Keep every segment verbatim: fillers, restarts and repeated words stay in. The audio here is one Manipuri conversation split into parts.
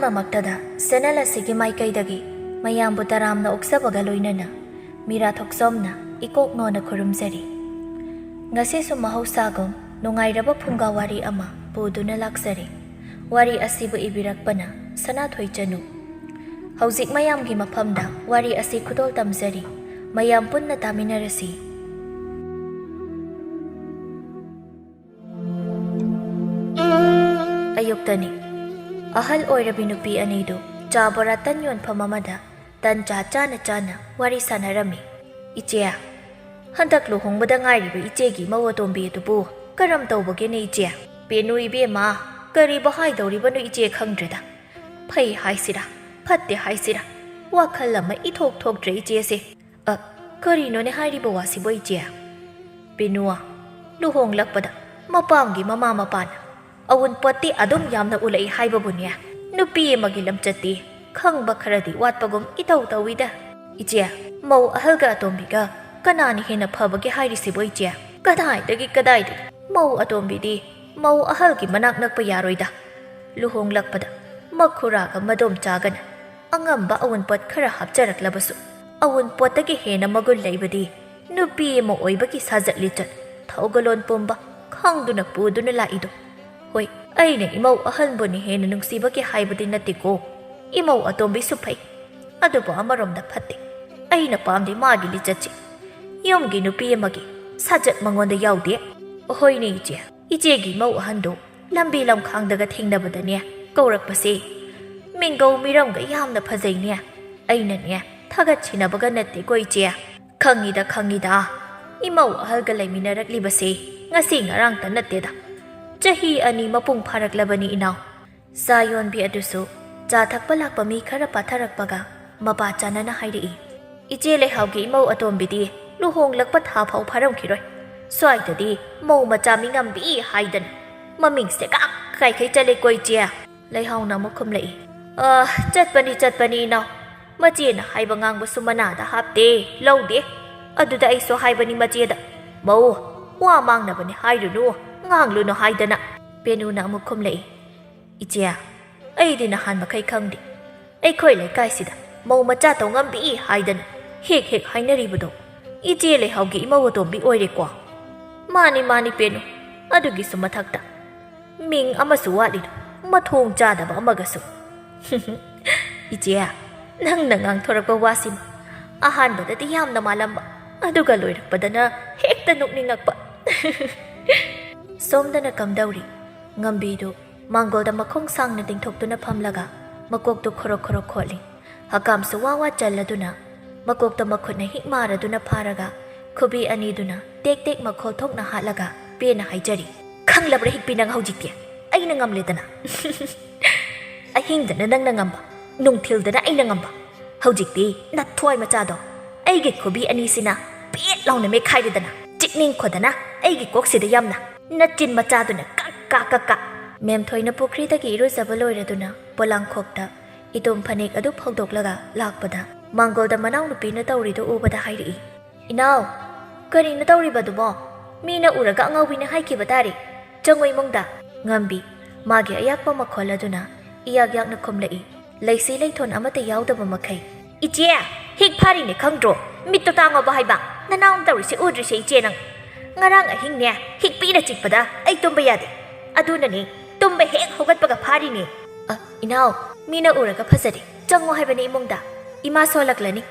ꯄꯨꯝꯅꯃꯛꯇꯗ ꯆꯦꯅꯦꯜ ꯑꯁꯤꯒꯤ ꯃꯥꯏꯀꯩꯗꯒꯤ ꯃꯌꯥꯝꯕꯨ ꯇꯔꯥꯝꯅ ꯑꯣꯛꯆꯕꯒ ꯂꯣꯏꯅꯅ ꯃꯤꯔꯥ ꯊꯣꯛꯆꯣꯝꯅ ꯏꯀꯣꯛ ꯅꯣꯟꯅ ꯈꯨꯔꯨꯝꯖꯔꯤ꯫ ꯉꯁꯤꯁꯨ ꯃꯍꯧꯁꯥꯒꯨꯝ ꯅꯨꯡꯉꯥꯏꯔꯕ ꯐꯨꯡꯒꯥ ꯋꯥꯔꯤ ꯑꯃ ꯄꯨꯗꯨꯅ ꯂꯥꯛꯆꯔꯤ꯫ ꯋꯥꯔꯤ ꯑꯁꯤꯕꯨ ꯏꯕꯤꯔꯛꯄꯅ ꯁꯅꯥꯊꯣꯏ ꯆꯅꯨ꯫ ꯍꯧꯖꯤꯛ ꯃꯌꯥꯝꯒꯤ ꯃꯐꯝꯗ ꯋꯥꯔꯤ ꯑꯁꯤ ꯈꯨꯗꯣꯜ ꯇꯝꯖꯔꯤ꯫ ꯃꯌꯥꯝ ꯄꯨꯟꯅ ꯇꯥꯃꯤꯟꯅꯔꯁꯤ꯫ ꯑꯌꯨꯛꯇꯅꯤ꯫ ꯑꯍꯜ ꯑꯣꯏꯔꯕꯤ ꯅꯨꯄꯤ ꯑꯅꯤꯗꯨ ꯆꯥ ꯕꯣꯔꯥ ꯇꯟ ꯌꯣꯟꯐꯝ ꯑꯃꯗ ꯇꯟ ꯆꯥ ꯆꯥꯅ ꯆꯥꯅ ꯋꯥꯔꯤ ꯁꯥꯟꯅꯔꯝꯃꯤ꯫ "ꯏꯆꯦ, ꯍꯟꯗꯛ ꯂꯨꯍꯣꯡꯕꯗ ꯉꯥꯏꯔꯤꯕ ꯏꯆꯦꯒꯤ ꯃꯧ ꯑꯇꯣꯝꯕꯤ ꯑꯗꯨꯕꯨ ꯀꯔꯝ ꯇꯧꯕꯒꯦꯅꯦ ꯏꯆꯦ?" "ꯄꯦꯅꯨ ꯏꯕꯦꯝꯃ, ꯀꯔꯤꯕꯨ ꯍꯥꯏꯗꯧꯔꯤꯕꯅꯣ ꯏꯆꯦ, ꯈꯪꯗ꯭ꯔꯦꯗ꯫ ꯐꯩ ꯍꯥꯏꯁꯤꯔꯥ, ꯐꯠꯇꯦ ꯍꯥꯏꯁꯤꯔꯥ, ꯋꯥꯈꯜ ꯑꯃ ꯏꯊꯣꯛ ꯊꯣꯛꯇ꯭ꯔꯦ ꯏꯆꯦꯁꯦ꯫ ꯑ, ꯀꯔꯤꯅꯣꯅꯦ ꯍꯥꯏꯔꯤꯕ ꯋꯥꯁꯤꯕꯣ ꯏꯆꯦ?" "ꯄꯦꯅꯨ, ꯂꯨꯍꯣꯡꯂꯛꯄꯗ ꯃꯄꯥꯝꯒꯤ ꯃꯃꯥ ꯃꯄꯥꯅ ꯑꯋꯨꯟꯄꯣꯠꯇꯤ ꯑꯗꯨꯝ ꯌꯥꯝꯅ ꯎꯠꯂꯛꯏ ꯍꯥꯏꯕꯕꯨꯅꯦ, ꯅꯨꯄꯤ ꯑꯃꯒꯤ ꯂꯝꯆꯠꯇꯤ ꯈꯪꯕ ꯈꯔꯗꯤ ꯋꯥꯠꯄꯒꯨꯝ ꯏꯇꯧ ꯇꯧꯏꯗ꯫ ꯏꯆꯦ, ꯃꯧ ꯑꯍꯜꯒ ꯑꯇꯣꯝꯕꯤꯒ ꯀꯅꯥꯅ ꯍꯦꯟꯅ ꯐꯕꯒꯦ ꯍꯥꯏꯔꯤꯁꯤꯕꯣ ꯏꯆꯦ? ꯀꯗꯥꯏꯗꯒꯤ, ꯀꯗꯥꯏꯗꯒꯤ? ꯃꯧ ꯑꯇꯣꯝꯕꯤꯗꯤ ꯃꯧ ꯑꯍꯜꯒꯤ ꯃꯅꯥꯛ ꯅꯛꯄ ꯌꯥꯔꯣꯏꯗ꯫ ꯂꯨꯍꯣꯡꯂꯛꯄꯗ ꯃꯈꯨꯔꯥꯒ ꯃꯗꯣꯝꯆꯥꯒꯅ ꯑꯉꯝꯕ ꯑꯋꯨꯟꯄꯣꯠ ꯈꯔ ꯍꯥꯞꯆꯔꯛꯂꯕꯁꯨ, ꯑꯋꯨꯟꯄꯣꯠꯇꯒꯤ ꯍꯦꯟꯅ ꯃꯒꯨꯟ ꯂꯩꯕꯗꯤ ꯅꯨꯄꯤ ꯑꯃ ꯑꯣꯏꯕꯒꯤ ꯁꯥꯖꯠ ꯂꯤꯆꯠ, ꯊꯧꯒꯜꯂꯣꯟ ꯄꯨꯝꯕ ꯈꯪꯗꯨꯅ ꯄꯨꯗꯨꯅ ꯂꯥꯛꯏꯗꯣ꯫ ꯍꯣꯏ, ꯑꯩꯅ ꯏꯃꯧ ꯑꯍꯜꯕꯨꯅꯤ ꯍꯦꯟꯅ ꯅꯨꯡꯁꯤꯕꯒꯤ ꯍꯥꯏꯕꯗꯤ ꯅꯠꯇꯦꯀꯣ꯫ ꯏꯃꯧ ꯑꯇꯣꯝꯕꯤꯁꯨ ꯐꯩ, ꯑꯗꯨꯕꯨ ꯑꯃꯔꯣꯝꯗ ꯐꯠꯇꯦ꯫ ꯑꯩꯅ ꯄꯥꯝꯗꯦ ꯃꯥꯒꯤ ꯂꯤꯆꯠꯁꯦ꯫ ꯌꯨꯝꯒꯤ ꯅꯨꯄꯤ ꯑꯃꯒꯤ ꯁꯥꯖꯠ ꯃꯉꯣꯟꯗ ꯌꯥꯎꯗꯦ꯫ ꯍꯣꯏꯅꯦ ꯏꯆꯦ, ꯏꯆꯦꯒꯤ ꯏꯃꯧ ꯑꯍꯟꯗꯣ ꯂꯝꯕꯤ ꯂꯝꯈꯥꯡꯗꯒ ꯊꯦꯡꯅꯕꯗꯅꯦ ꯀꯧꯔꯛꯄꯁꯦ, ꯃꯤꯡꯒꯧ ꯃꯤꯔꯝꯒ ꯌꯥꯝꯅ ꯐꯖꯩꯅꯦ꯫ ꯑꯩꯅꯅꯦ ꯊꯥꯒꯠ ꯁꯤꯟꯅꯕꯒ ꯅꯠꯇꯦꯀꯣ ꯏꯆꯦ꯫ ꯈꯪꯉꯤꯗ, ꯈꯪꯉꯤꯗ꯫ ꯏꯃꯧ ꯑꯍꯜꯒ ꯂꯩꯃꯤꯟꯅꯔꯛꯂꯤꯕꯁꯦ ꯉꯁꯤ ꯉꯔꯥꯡꯇ ꯅꯠꯇꯦꯗ꯫ ꯆꯍꯤ ꯑꯅꯤ ꯃꯄꯨꯡ ꯐꯥꯔꯛꯂꯕꯅꯤ ꯏꯅꯥꯎ꯫ ꯆꯥ ꯌꯣꯟꯕꯤ ꯑꯗꯨꯁꯨ ꯆꯥ ꯊꯛꯄ ꯂꯥꯛꯄ ꯃꯤ ꯈꯔ ꯄꯥꯊꯔꯛꯄꯒ ꯃꯄꯥ ꯆꯥꯅꯅ ꯍꯥꯏꯔꯛꯏ, "ꯏꯆꯦ ꯂꯩꯍꯥꯎꯒꯤ ꯏꯃꯧ ꯑꯇꯣꯝꯕꯤꯗꯤ ꯂꯨꯍꯣꯡꯂꯛꯄ ꯊꯥ ꯐꯥꯎ ꯐꯥꯔꯝꯈꯤꯔꯣꯏ꯫ ꯁ꯭ꯋꯥꯏꯗꯗꯤ ꯃꯧ ꯃꯆꯥ ꯃꯤꯉꯝꯕꯤ ꯍꯥꯏꯗꯅ ꯃꯃꯤꯡꯁꯦ ꯀꯥꯛ ꯀꯥꯏꯈꯩ ꯆꯠꯂꯦꯀꯣ ꯏꯆꯦ?" ꯂꯩꯍꯥꯎꯅ ꯑꯃꯨꯛ ꯈꯨꯝꯂꯛꯏ, "ꯑ, ꯆꯠꯄꯅꯤ, ꯆꯠꯄꯅꯤ ꯏꯅꯥꯎ꯫ ꯃꯆꯦꯅ ꯍꯥꯏꯕ ꯉꯥꯡꯕꯁꯨ ꯃꯅꯥꯗ ꯍꯥꯞꯇꯦ, ꯂꯧꯗꯦ꯫ ꯑꯗꯨꯗ ꯑꯩꯁꯨ ꯍꯥꯏꯕꯅꯤ ꯃꯆꯦꯗ, 'ꯃꯧ, ꯋꯥ ꯃꯥꯡꯅꯕꯅꯤ ꯍꯥꯏꯔꯨꯅꯨ, ꯉꯥꯡꯂꯨꯅꯨ' ꯍꯥꯏꯗꯅ꯫" ꯄꯦꯅꯨꯅ ꯑꯃꯨꯛ ꯈꯨꯝꯂꯛꯏ, "ꯏꯆꯦ, ꯑꯩꯗꯤ ꯅꯍꯥꯟ ꯃꯈꯩ ꯈꯪꯗꯦ꯫ ꯑꯩꯈꯣꯏ ꯂꯩꯀꯥꯏꯁꯤꯗ ꯃꯧ ꯃꯆꯥ ꯇꯧꯉꯝꯕꯤ ꯍꯥꯏꯗꯅ ꯍꯦꯛ ꯍꯦꯛ ꯍꯥꯏꯅꯔꯤꯕꯗꯣ ꯏꯆꯦ ꯂꯩꯍꯥꯎꯒꯤ ꯏꯃꯧ ꯑꯇꯣꯝꯕꯤ ꯑꯣꯏꯔꯦꯀꯣ꯫ ꯃꯥꯅꯤ, ꯃꯥꯅꯤ ꯄꯦꯅꯨ, ꯑꯗꯨꯒꯤꯁꯨ ꯃꯊꯛꯇ ꯃꯤꯡ ꯑꯃꯁꯨ ꯋꯥꯠꯂꯤꯗꯣ, ꯃꯊꯣꯡ ꯆꯥꯗꯕ ꯑꯃꯒꯁꯨ꯫ ꯏꯆꯦ, ꯅꯪꯅ ꯉꯥꯡꯊꯣꯔꯛꯄ ꯋꯥꯁꯤꯃ ꯑꯍꯥꯟꯕꯗꯗꯤ ꯌꯥꯝꯅ ꯃꯥꯜꯂꯝꯕ, ꯑꯗꯨꯒ ꯂꯣꯏꯔꯛꯄꯗꯅ ꯍꯦꯛꯇ ꯅꯣꯛꯅꯤꯡꯉꯛꯄ꯫ ꯁꯣꯝꯗꯅ ꯀꯝꯗꯧꯔꯤ? ꯉꯝꯕꯤꯗꯨ ꯃꯥꯡꯒꯣꯜꯗ ꯃꯈꯣꯡ ꯁꯥꯡꯅ ꯇꯤꯡꯊꯣꯛꯇꯨꯅ ꯐꯝꯂꯒ ꯃꯀꯣꯛꯇꯨ ꯈꯣꯔꯣꯛ ꯈꯣꯔꯣꯛ ꯈꯣꯠꯂꯤ꯫ ꯍꯀꯥꯝꯁꯨ ꯋꯥ ꯋꯥ ꯆꯜꯂꯗꯨꯅ ꯃꯀꯣꯛꯇ ꯃꯈꯨꯠꯅ ꯍꯤꯛ ꯃꯥꯔꯗꯨꯅ ꯐꯥꯔꯒ ꯈꯨꯕꯤ ꯑꯅꯤꯗꯨꯅ ꯇꯦꯛ ꯇꯦꯛ ꯃꯈꯣꯜ ꯊꯣꯛꯅ ꯍꯥꯠꯂꯒ ꯄꯦꯟꯅ ꯍꯥꯏꯖꯔꯤ꯫ "ꯈꯪꯂꯕ꯭ꯔꯥ ꯍꯤꯛꯄꯤ, ꯅꯪ ꯍꯧꯖꯤꯛꯇꯤ ꯑꯩꯅ ꯉꯝꯂꯦꯗꯅ?" "ꯑꯍꯤꯡꯗꯅ ꯅꯪꯅ ꯉꯝꯕ, ꯅꯨꯡꯊꯤꯜꯗꯅ ꯑꯩꯅ ꯉꯝꯕ꯫ ꯍꯧꯖꯤꯛꯇꯤ ꯅꯊ꯭ꯋꯥꯏ ꯃꯆꯥꯗꯣ ꯑꯩꯒꯤ ꯈꯨꯕꯤ ꯑꯅꯤꯁꯤꯅ ꯄꯦꯠ ꯂꯥꯎꯅ ꯃꯦꯠꯈꯥꯏꯔꯦꯗꯅ꯫ ꯆꯤꯛꯅꯤꯡꯈꯣꯗꯅ ꯑꯩꯒꯤ ꯀꯣꯛꯁꯤꯗ ꯌꯥꯝꯅ꯫ ꯅꯆꯤꯟ ꯃꯆꯥꯗꯨꯅ ꯀꯛ ꯀꯥ ꯀꯛ ꯀꯥ!" ꯃꯦꯝꯊꯣꯏꯅ ꯄꯨꯈ꯭ꯔꯤꯗꯒꯤ ꯏꯔꯨꯖꯕ ꯂꯣꯏꯔꯗꯨꯅ ꯄꯣꯂꯥꯡꯈꯣꯛꯇ ꯏꯇꯨꯝ ꯐꯅꯦꯛ ꯑꯗꯨ ꯐꯧꯗꯣꯛꯂꯒ ꯂꯥꯛꯄꯗ ꯃꯥꯡꯒꯣꯜꯗ ꯃꯅꯥꯎꯅꯨꯄꯤꯅ ꯇꯧꯔꯤꯗꯨ ꯎꯕꯗ ꯍꯥꯏꯔꯛꯏ, "ꯏꯅꯥꯎ, ꯀꯔꯤꯅꯣ ꯇꯧꯔꯤꯕꯗꯨꯕꯣ? ꯃꯤꯅ ꯎꯔꯒ ꯑꯉꯥꯎꯕꯤꯅ ꯍꯥꯏꯈꯤꯕ ꯇꯥꯔꯦ꯫ ꯆꯪꯉꯣ ꯏꯃꯨꯡꯗ꯫" ꯉꯝꯕꯤ ꯃꯥꯒꯤ ꯑꯌꯥꯛꯄ ꯃꯈꯣꯜ ꯑꯗꯨꯅ ꯏꯌꯥꯛ ꯌꯥꯛꯅ ꯈꯨꯝꯂꯛꯏ, ꯂꯩꯁꯤ ꯂꯩꯊꯣꯟ ꯑꯃꯠꯇ ꯌꯥꯎꯗꯕ ꯃꯈꯩ꯫ "ꯏꯆꯦ, ꯍꯤꯛ ꯐꯥꯔꯤꯅꯦ ꯈꯪꯗ꯭ꯔꯣ? ꯃꯤꯠꯇꯣ ꯇꯥꯡꯉꯣꯕ ꯍꯥꯏꯕ꯫ ꯅꯅꯥꯎꯅ ꯇꯧꯔꯤꯁꯦ ꯎꯗ꯭ꯔꯤꯁꯦ ꯏꯆꯦ ꯅꯪ? ꯉꯔꯥꯡ ꯑꯍꯤꯡꯅꯦ ꯍꯤꯛꯄꯤꯅ ꯆꯤꯛꯄꯗ ꯑꯩ ꯇꯨꯝꯕ ꯌꯥꯗꯦ꯫ ꯑꯗꯨꯅꯅꯦ ꯇꯨꯝꯕ ꯍꯦꯛ ꯍꯧꯒꯠꯄꯒ ꯐꯥꯔꯤꯅꯦ꯫" "ꯑ, ꯏꯅꯥꯎ, ꯃꯤꯅ ꯎꯔꯒ ꯐꯖꯔꯦ꯫ ꯆꯪꯉꯣ ꯍꯥꯏꯕꯅꯦ ꯏꯃꯨꯡꯗ꯫ ꯏꯃꯥ ꯁꯣꯜꯂꯛꯂꯅꯤ꯫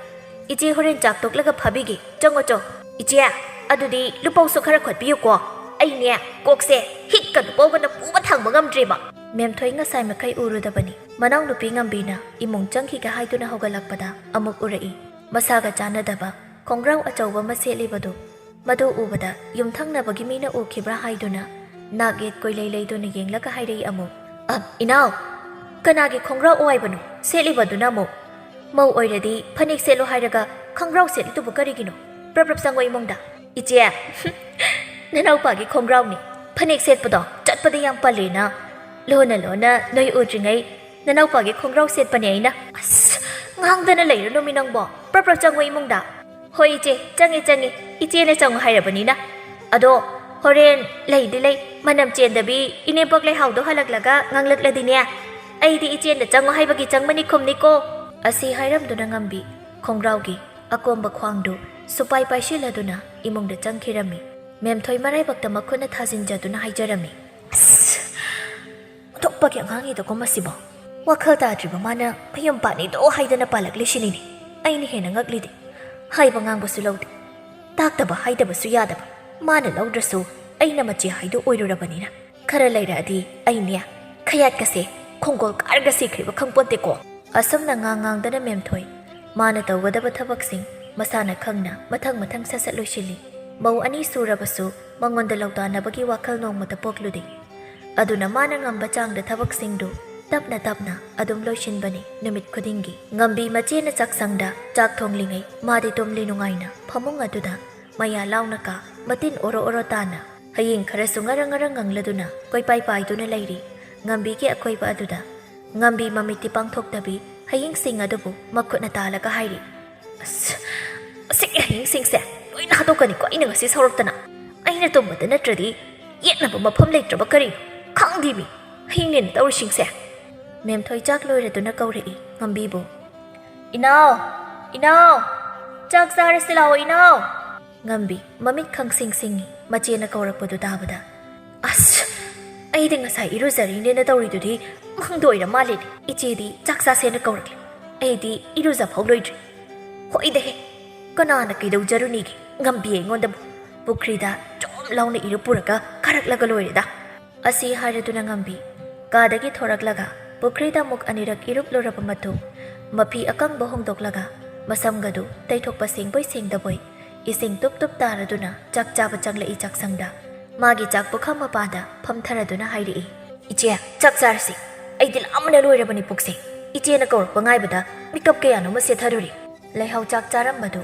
ꯏꯆꯦ ꯍꯣꯔꯦꯟ ꯆꯥꯛ ꯇꯣꯛꯂꯒ ꯐꯥꯕꯤꯒꯦ꯫ ꯆꯪꯉꯣ, ꯆꯣ꯫" "ꯏꯆꯦ, ꯑꯗꯨꯗꯤ ꯂꯨꯄꯧꯁꯨ ꯈꯔ ꯈꯣꯠꯄꯤꯌꯨꯀꯣ꯫ ꯑꯩꯅꯦ ꯀꯣꯛꯁꯦ ꯍꯤꯛꯀ ꯂꯨꯄꯧꯒꯅ ꯄꯨꯕ ꯊꯥꯡꯕ ꯉꯝꯗ꯭ꯔꯦꯕ꯫" ꯃꯦꯝꯊꯣꯏ ꯉꯁꯥꯏ ꯃꯈꯩ ꯎꯔꯨꯗꯕꯅꯤ꯫ ꯃꯅꯥꯎꯅꯨꯄꯤ ꯉꯝꯕꯤꯅ ꯏꯃꯨꯡ ꯆꯪꯈꯤꯒꯦ ꯍꯥꯏꯗꯨꯅ ꯍꯧꯒꯠꯂꯛꯄꯗ ꯑꯃꯨꯛ ꯎꯔꯛꯏ꯫ ꯃꯁꯥꯒ ꯆꯥꯟꯅꯗꯕ ꯈꯣꯡꯒ꯭ꯔꯥꯎ ꯑꯆꯧꯕ ꯑꯃ ꯁꯦꯠꯂꯤꯕꯗꯨ꯫ ꯃꯗꯨ ꯎꯕꯗ ꯌꯨꯝꯊꯪꯅꯕꯒꯤ ꯃꯤꯅ ꯎꯈꯤꯕ꯭ꯔꯥ ꯍꯥꯏꯗꯨꯅ ꯅꯥꯛ ꯌꯦꯠ ꯀꯣꯏꯂꯩ ꯂꯩꯗꯨꯅ ꯌꯦꯡꯂꯒ ꯍꯥꯏꯔꯛꯏ ꯑꯃꯨꯛ, "ꯑ, ꯏꯅꯥꯎ, ꯀꯅꯥꯒꯤ ꯈꯣꯡꯒ꯭ꯔꯥꯎ ꯑꯣꯏꯕꯅꯣ ꯁꯦꯠꯂꯤꯕꯗꯨꯅ ꯑꯃꯨꯛ? ꯃꯧ ꯑꯣꯏꯔꯗꯤ ꯐꯅꯦꯛ ꯁꯦꯠꯂꯣ ꯍꯥꯏꯔꯒ ꯈꯣꯡꯒ꯭ꯔꯥꯎ ꯁꯦꯠꯂꯤꯗꯨꯕꯨ ꯀꯔꯤꯒꯤꯅꯣ? ꯄ꯭ꯔꯞ ꯄ꯭ꯔꯞ ꯆꯪꯉꯣ ꯏꯃꯨꯡꯗ꯫" "ꯏꯆꯦ, ꯅꯅꯥꯎꯄꯥꯒꯤ ꯈꯣꯡꯒ꯭ꯔꯥꯎꯅꯤ꯫ ꯐꯅꯦꯛ ꯁꯦꯠꯄꯗꯣ ꯆꯠꯄꯗ ꯌꯥꯝ ꯄꯜꯂꯦꯅ ꯂꯣꯟꯅ ꯂꯣꯟꯅ ꯅꯣꯏ ꯎꯗ꯭ꯔꯤꯉꯩ ꯅꯅꯥꯎꯄꯥꯒꯤ ꯈꯣꯡꯒ꯭ꯔꯥꯎ ꯁꯦꯠꯄꯅꯦ ꯑꯩꯅ꯫" "ꯑꯁ, ꯉꯥꯡꯗꯅ ꯂꯩꯔꯨꯅꯨꯃꯤ ꯅꯪꯕꯣ꯫ ꯄ꯭ꯔꯞ ꯄ꯭ꯔꯞ ꯆꯪꯉꯣ ꯏꯃꯨꯡꯗ꯫" "ꯍꯣꯏ ꯏꯆꯦ, ꯆꯪꯉꯦ ꯆꯪꯉꯦ꯫ ꯏꯆꯦꯅ ꯆꯪꯉꯣ ꯍꯥꯏꯔꯕꯅꯤꯅ꯫ ꯑꯗꯣ ꯍꯣꯔꯦꯟ ꯂꯩꯗꯤ ꯂꯩ, ꯃꯅꯝ ꯆꯦꯟꯗꯕꯤ ꯏꯅꯦꯝꯄꯣꯛ ꯂꯩꯍꯥꯎꯗꯣ ꯍꯜꯂꯛꯂꯒ ꯉꯥꯡꯂꯛꯂꯗꯤꯅꯦ, ꯑꯩꯗꯤ ꯏꯆꯦꯅ ꯆꯪꯉꯣ ꯍꯥꯏꯕꯒꯤ ꯆꯪꯕꯅꯤ ꯈꯨꯝꯅꯤꯀꯣ꯫ ꯑꯁꯤ ꯍꯥꯏꯔꯝꯗꯨꯅ ꯉꯝꯕꯤ ꯈꯣꯡꯒ꯭ꯔꯥꯎꯒꯤ ꯑꯀꯣꯝꯕ ꯈ꯭ꯋꯥꯡꯗꯨ ꯁꯨꯄꯥꯏ ꯄꯥꯏꯁꯤꯜꯂꯗꯨꯅ ꯏꯃꯨꯡꯗ ꯆꯪꯈꯤꯔꯝꯃꯤ꯫ ꯃꯦꯝꯊꯣꯏ ꯃꯔꯥꯏꯕꯛꯇ ꯃꯈꯨꯠꯅ ꯊꯥꯖꯤꯟꯖꯗꯨꯅ ꯍꯥꯏꯖꯔꯝꯃꯤ꯫ ꯑꯁ! ꯑꯣꯟꯊꯣꯛꯄꯒꯤ ꯑꯉꯥꯡꯅꯤꯗꯀꯣ ꯃꯁꯤꯕꯣ꯫ ꯋꯥꯈꯜ ꯇꯥꯗ꯭ꯔꯤꯕ ꯃꯥꯅ ꯃꯌꯨꯝ ꯄꯥꯟꯅꯤꯗꯣ ꯍꯥꯏꯗꯅ ꯄꯥꯜꯂꯛꯂꯤꯁꯤꯅꯤꯅꯦ꯫ ꯑꯩꯅ ꯍꯦꯟꯅ ꯉꯛꯂꯤꯗꯤ꯫ ꯍꯥꯏꯕ ꯉꯥꯡꯕꯁꯨ ꯂꯧꯗꯦ꯫ ꯇꯥꯛꯇꯕ ꯍꯥꯏꯗꯕꯁꯨ ꯌꯥꯗꯕ꯫ ꯃꯥꯅ ꯂꯧꯗ꯭ꯔꯁꯨ ꯑꯩꯅ ꯃꯆꯦ ꯍꯥꯏꯗꯣ ꯑꯣꯏꯔꯨꯔꯕꯅꯤꯅ꯫ ꯈꯔ ꯂꯩꯔꯛꯑꯗꯤ ꯑꯩꯅꯦ ꯈꯌꯥꯠꯀꯁꯦ ꯈꯣꯡꯒꯣꯜ ꯀꯥꯔꯒ ꯁꯤꯈ꯭ꯔꯤꯕ ꯈꯪꯄꯣꯟꯇꯦꯀꯣ꯫ ꯑꯁꯨꯝꯅ ꯉꯥꯡ ꯉꯥꯡꯗꯅ ꯃꯦꯝꯊꯣꯏ ꯃꯥꯅ ꯇꯧꯒꯗꯕ ꯊꯕꯛꯁꯤꯡ ꯃꯁꯥꯅ ꯈꯪꯅ ꯃꯊꯪ ꯃꯊꯪ ꯁꯠ ꯁꯠ ꯂꯣꯏꯁꯤꯜꯂꯤ꯫ ꯃꯧ ꯑꯅꯤ ꯁꯨꯔꯕꯁꯨ ꯃꯉꯣꯟꯗ ꯂꯧꯇꯥꯟꯅꯕꯒꯤ ꯋꯥꯈꯜ ꯅꯣꯡꯃꯇ ꯄꯣꯛꯂꯨꯗꯦ꯫ ꯑꯗꯨꯅ ꯃꯥꯅ ꯉꯝꯕ ꯆꯥꯡꯗ ꯊꯕꯛꯁꯤꯡꯗꯨ ꯇꯞꯅ ꯇꯞꯅ ꯑꯗꯨꯝ ꯂꯣꯏꯁꯤꯟꯕꯅꯤ ꯅꯨꯃꯤꯠ ꯈꯨꯗꯤꯡꯒꯤ꯫ ꯉꯝꯕꯤ ꯃꯆꯦꯅ ꯆꯥꯛꯁꯪꯗ ꯆꯥꯛ ꯊꯣꯡꯂꯤꯉꯩ ꯃꯥꯗꯤ ꯇꯨꯝꯂꯤ ꯅꯨꯡꯉꯥꯏꯅ ꯐꯃꯨꯡ ꯑꯗꯨꯗ ꯃꯌꯥ ꯂꯥꯎꯅ ꯀꯥ ꯃꯇꯤꯟ ꯑꯣꯔꯣ ꯑꯣꯔꯣ ꯇꯥꯅ ꯍꯌꯤꯡ ꯈꯔꯁꯨ ꯉꯔꯪ ꯉꯔꯪ ꯉꯪꯂꯗꯨꯅ ꯀꯣꯏꯄꯥꯏ ꯄꯥꯏꯗꯨꯅ ꯂꯩꯔꯤ꯫ ꯉꯝꯕꯤꯒꯤ ꯑꯀꯣꯏꯕ ꯑꯗꯨꯗ ꯉꯝꯕꯤ ꯃꯃꯤꯠꯇꯤ ꯄꯥꯡꯊꯣꯛꯇꯕꯤ ꯍꯌꯤꯡꯁꯤꯡ ꯑꯗꯨꯕꯨ ꯃꯈꯨꯠꯅ ꯇꯥꯜꯂꯒ ꯍꯥꯏꯔꯤ꯫ ꯑꯁ, ꯑꯁꯤꯒꯤ ꯍꯌꯤꯡꯁꯤꯡꯁꯦ ꯂꯣꯏꯅ ꯍꯥꯠꯇꯣꯛꯀꯅꯤꯀꯣ ꯑꯩꯅ ꯉꯁꯤ ꯁꯧꯔꯛꯇꯅ꯫ ꯑꯩꯅ ꯇꯨꯝꯕꯗ ꯅꯠꯇ꯭ꯔꯗꯤ ꯌꯦꯠꯅꯕ ꯃꯐꯝ ꯂꯩꯇ꯭ꯔꯕ ꯀꯔꯤꯅꯣ? ꯈꯪꯗꯦꯃꯤ, ꯍꯌꯤꯡꯅꯦꯅ ꯇꯧꯔꯤꯁꯤꯡꯁꯦ꯫ ꯃꯦꯝꯊꯣꯏ ꯆꯥꯛ ꯂꯣꯏꯔꯗꯨꯅ ꯀꯧꯔꯛꯏ ꯉꯝꯕꯤꯕꯨ꯫ "ꯏꯅꯥꯎ! ꯏꯅꯥꯎ! ꯆꯥꯛ ꯆꯥꯔꯁꯤ ꯂꯥꯛꯑꯣ ꯏꯅꯥꯎ!" ꯉꯝꯕꯤ ꯃꯃꯤꯠ ꯈꯪꯁꯤꯡ ꯁꯤꯡꯉꯤ ꯃꯆꯦꯅ ꯀꯧꯔꯛꯄꯗꯨ ꯇꯥꯕꯗ꯫ "ꯑꯁ! ꯑꯩꯗꯤ ꯉꯁꯥꯏ ꯏꯔꯨꯖꯔꯤꯅꯦꯅ ꯇꯧꯔꯤꯗꯨꯗꯤ ꯃꯪꯗ ꯑꯣꯏꯔ ꯃꯥꯜꯂꯦꯅꯦ꯫ ꯏꯆꯦꯗꯤ ꯆꯥꯛ ꯆꯥꯁꯦꯅ ꯀꯧꯔꯛꯂꯦ꯫ ꯑꯩꯗꯤ ꯏꯔꯨꯖ ꯐꯥꯎ ꯂꯣꯏꯗ꯭ꯔꯤ꯫ ꯍꯣꯏꯗꯍꯦ! ꯀꯅꯥꯅ ꯀꯩꯗꯧꯖꯔꯨꯅꯤꯒꯦ? ꯉꯝꯕꯤ ꯑꯩꯉꯣꯟꯗꯕꯨ ꯄꯨꯈ꯭ꯔꯤꯗ ꯖꯣꯝ ꯂꯥꯎꯅ ꯏꯔꯨꯞꯄꯨꯔꯒ ꯀꯥꯔꯛꯂꯒ ꯂꯣꯏꯔꯦꯗ!" ꯑꯁꯤ ꯍꯥꯏꯔꯗꯨꯅ ꯉꯝꯕꯤ ꯀꯥꯗꯒꯤ ꯊꯣꯔꯛꯂꯒ ꯄꯨꯈ꯭ꯔꯤꯗ ꯑꯃꯨꯛ ꯑꯅꯤꯔꯛ ꯏꯔꯨꯞꯂꯨꯔꯕ ꯃꯇꯨꯡ ꯃꯐꯤ ꯑꯀꯪꯕ ꯍꯣꯡꯗꯣꯛꯂꯒ ꯃꯁꯝꯒꯗꯨ ꯇꯩꯊꯣꯛꯄ ꯁꯦꯡꯕꯣꯏ ꯁꯦꯡꯗꯕꯣꯏ ꯏꯁꯤꯡ ꯇꯨꯞ ꯇꯨꯞ ꯇꯥꯔꯗꯨꯅ ꯆꯥꯛ ꯆꯥꯕ ꯆꯪꯂꯛꯏ ꯆꯥꯛꯁꯪꯗ꯫ ꯃꯥꯒꯤ ꯆꯥꯛ ꯄꯨꯈꯝ ꯃꯄꯥꯗ ꯐꯝꯊꯔꯗꯨꯅ ꯍꯥꯏꯔꯛꯏ, "ꯏꯆꯦ, ꯆꯥꯛ ꯆꯥꯔꯁꯤ꯫ ꯑꯩꯗꯤ ꯂꯥꯝꯕꯅ ꯂꯣꯏꯔꯕꯅꯤ ꯄꯨꯛꯁꯦ꯫ ꯏꯆꯦꯅ ꯀꯧꯔꯛꯄ ꯉꯥꯏꯕꯗ ꯃꯤꯀꯞ ꯀꯌꯥꯅꯣꯃ ꯁꯦꯠꯊꯔꯨꯔꯦ꯫" ꯂꯩꯍꯥꯎ ꯆꯥꯛ ꯆꯥꯔꯝꯕꯗꯨ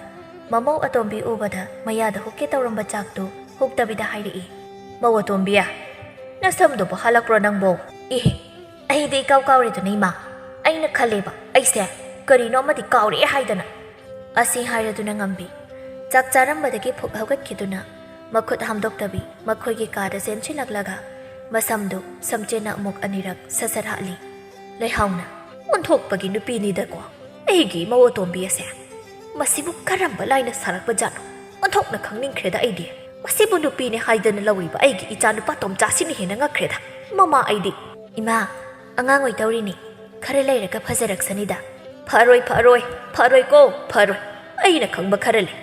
ꯃꯃꯧ ꯑꯇꯣꯝꯕꯤ ꯎꯕꯗ ꯃꯌꯥꯗ ꯍꯨꯛꯀꯦ ꯇꯧꯔꯝꯕ ꯆꯥꯛꯇꯨ ꯍꯨꯛꯇꯕꯤꯗ ꯍꯥꯏꯔꯛꯏ, "ꯃꯧ ꯑꯇꯣꯝꯕꯤ, ꯅꯁꯝꯗꯨꯕꯨ ꯍꯜꯂꯛꯄ꯭ꯔꯣ ꯅꯪꯕꯣ? ꯏꯍꯦ, ꯑꯩꯗꯤ ꯏꯀꯥꯎ ꯀꯥꯎꯔꯦꯗꯨꯅ ꯏꯃꯥ꯫ ꯑꯩꯅ ꯈꯜꯂꯦꯕ ꯑꯩꯁꯦ ꯀꯔꯤꯅꯣ ꯑꯃꯗꯤ ꯀꯥꯎꯔꯦ ꯍꯥꯏꯗꯅ꯫" ꯑꯁꯤ ꯍꯥꯏꯔꯗꯨꯅ ꯉꯝꯕꯤ ꯆꯥꯛ ꯆꯥꯔꯝꯕꯗꯒꯤ ꯐꯨꯛ ꯍꯧꯒꯠꯈꯤꯗꯨꯅ ꯃꯈꯨꯠ ꯍꯥꯝꯗꯣꯛꯇꯕꯤ ꯃꯈꯣꯏꯒꯤ ꯀꯥꯗ ꯆꯦꯟꯁꯤꯜꯂꯛꯂꯒ ꯃꯁꯝꯗꯨ ꯁꯝꯆꯦꯠꯅ ꯑꯃꯨꯛ ꯑꯅꯤꯔꯛ ꯁꯠ ꯁꯠ ꯍꯥꯠꯂꯤ꯫ ꯂꯩꯍꯥꯎꯅ ꯑꯣꯟꯊꯣꯛꯄꯒꯤ ꯅꯨꯄꯤꯅꯤꯗꯀꯣ, ꯑꯩꯒꯤ ꯏꯃꯧ ꯑꯇꯣꯝꯕꯤ ꯑꯁꯦ꯫ ꯃꯁꯤꯕꯨ ꯀꯔꯝꯕ ꯂꯥꯏꯅ ꯁꯥꯔꯛꯄ ꯖꯥꯠꯅꯣ? ꯑꯣꯟꯊꯣꯛꯅ ꯈꯪꯅꯤꯡꯈ꯭ꯔꯦꯗ ꯑꯩꯗꯤ꯫ ꯃꯁꯤꯕꯨ ꯅꯨꯄꯤꯅꯦ ꯍꯥꯏꯗꯅ ꯂꯧꯔꯤꯕ ꯑꯩꯒꯤ ꯏꯆꯥ ꯅꯨꯄꯥ ꯇꯣꯝꯆꯥꯁꯤꯅ ꯍꯦꯟꯅ ꯉꯛꯈ꯭ꯔꯦꯗ꯫ ꯃꯃꯥ ꯑꯩꯗꯤ꯫ ꯏꯃꯥ, ꯑꯉꯥꯡ ꯑꯣꯏꯗꯧꯔꯤꯅꯤ, ꯈꯔ ꯂꯩꯔꯒ ꯐꯖꯔꯛꯁꯅꯤꯗ꯫ ꯐꯔꯣꯏ, ꯐꯔꯣꯏ, ꯐꯔꯣꯏꯀꯣ, ꯐꯔꯣꯏ꯫ ꯑꯩꯅ ꯈꯪꯕ ꯈꯔ ꯂꯩ꯫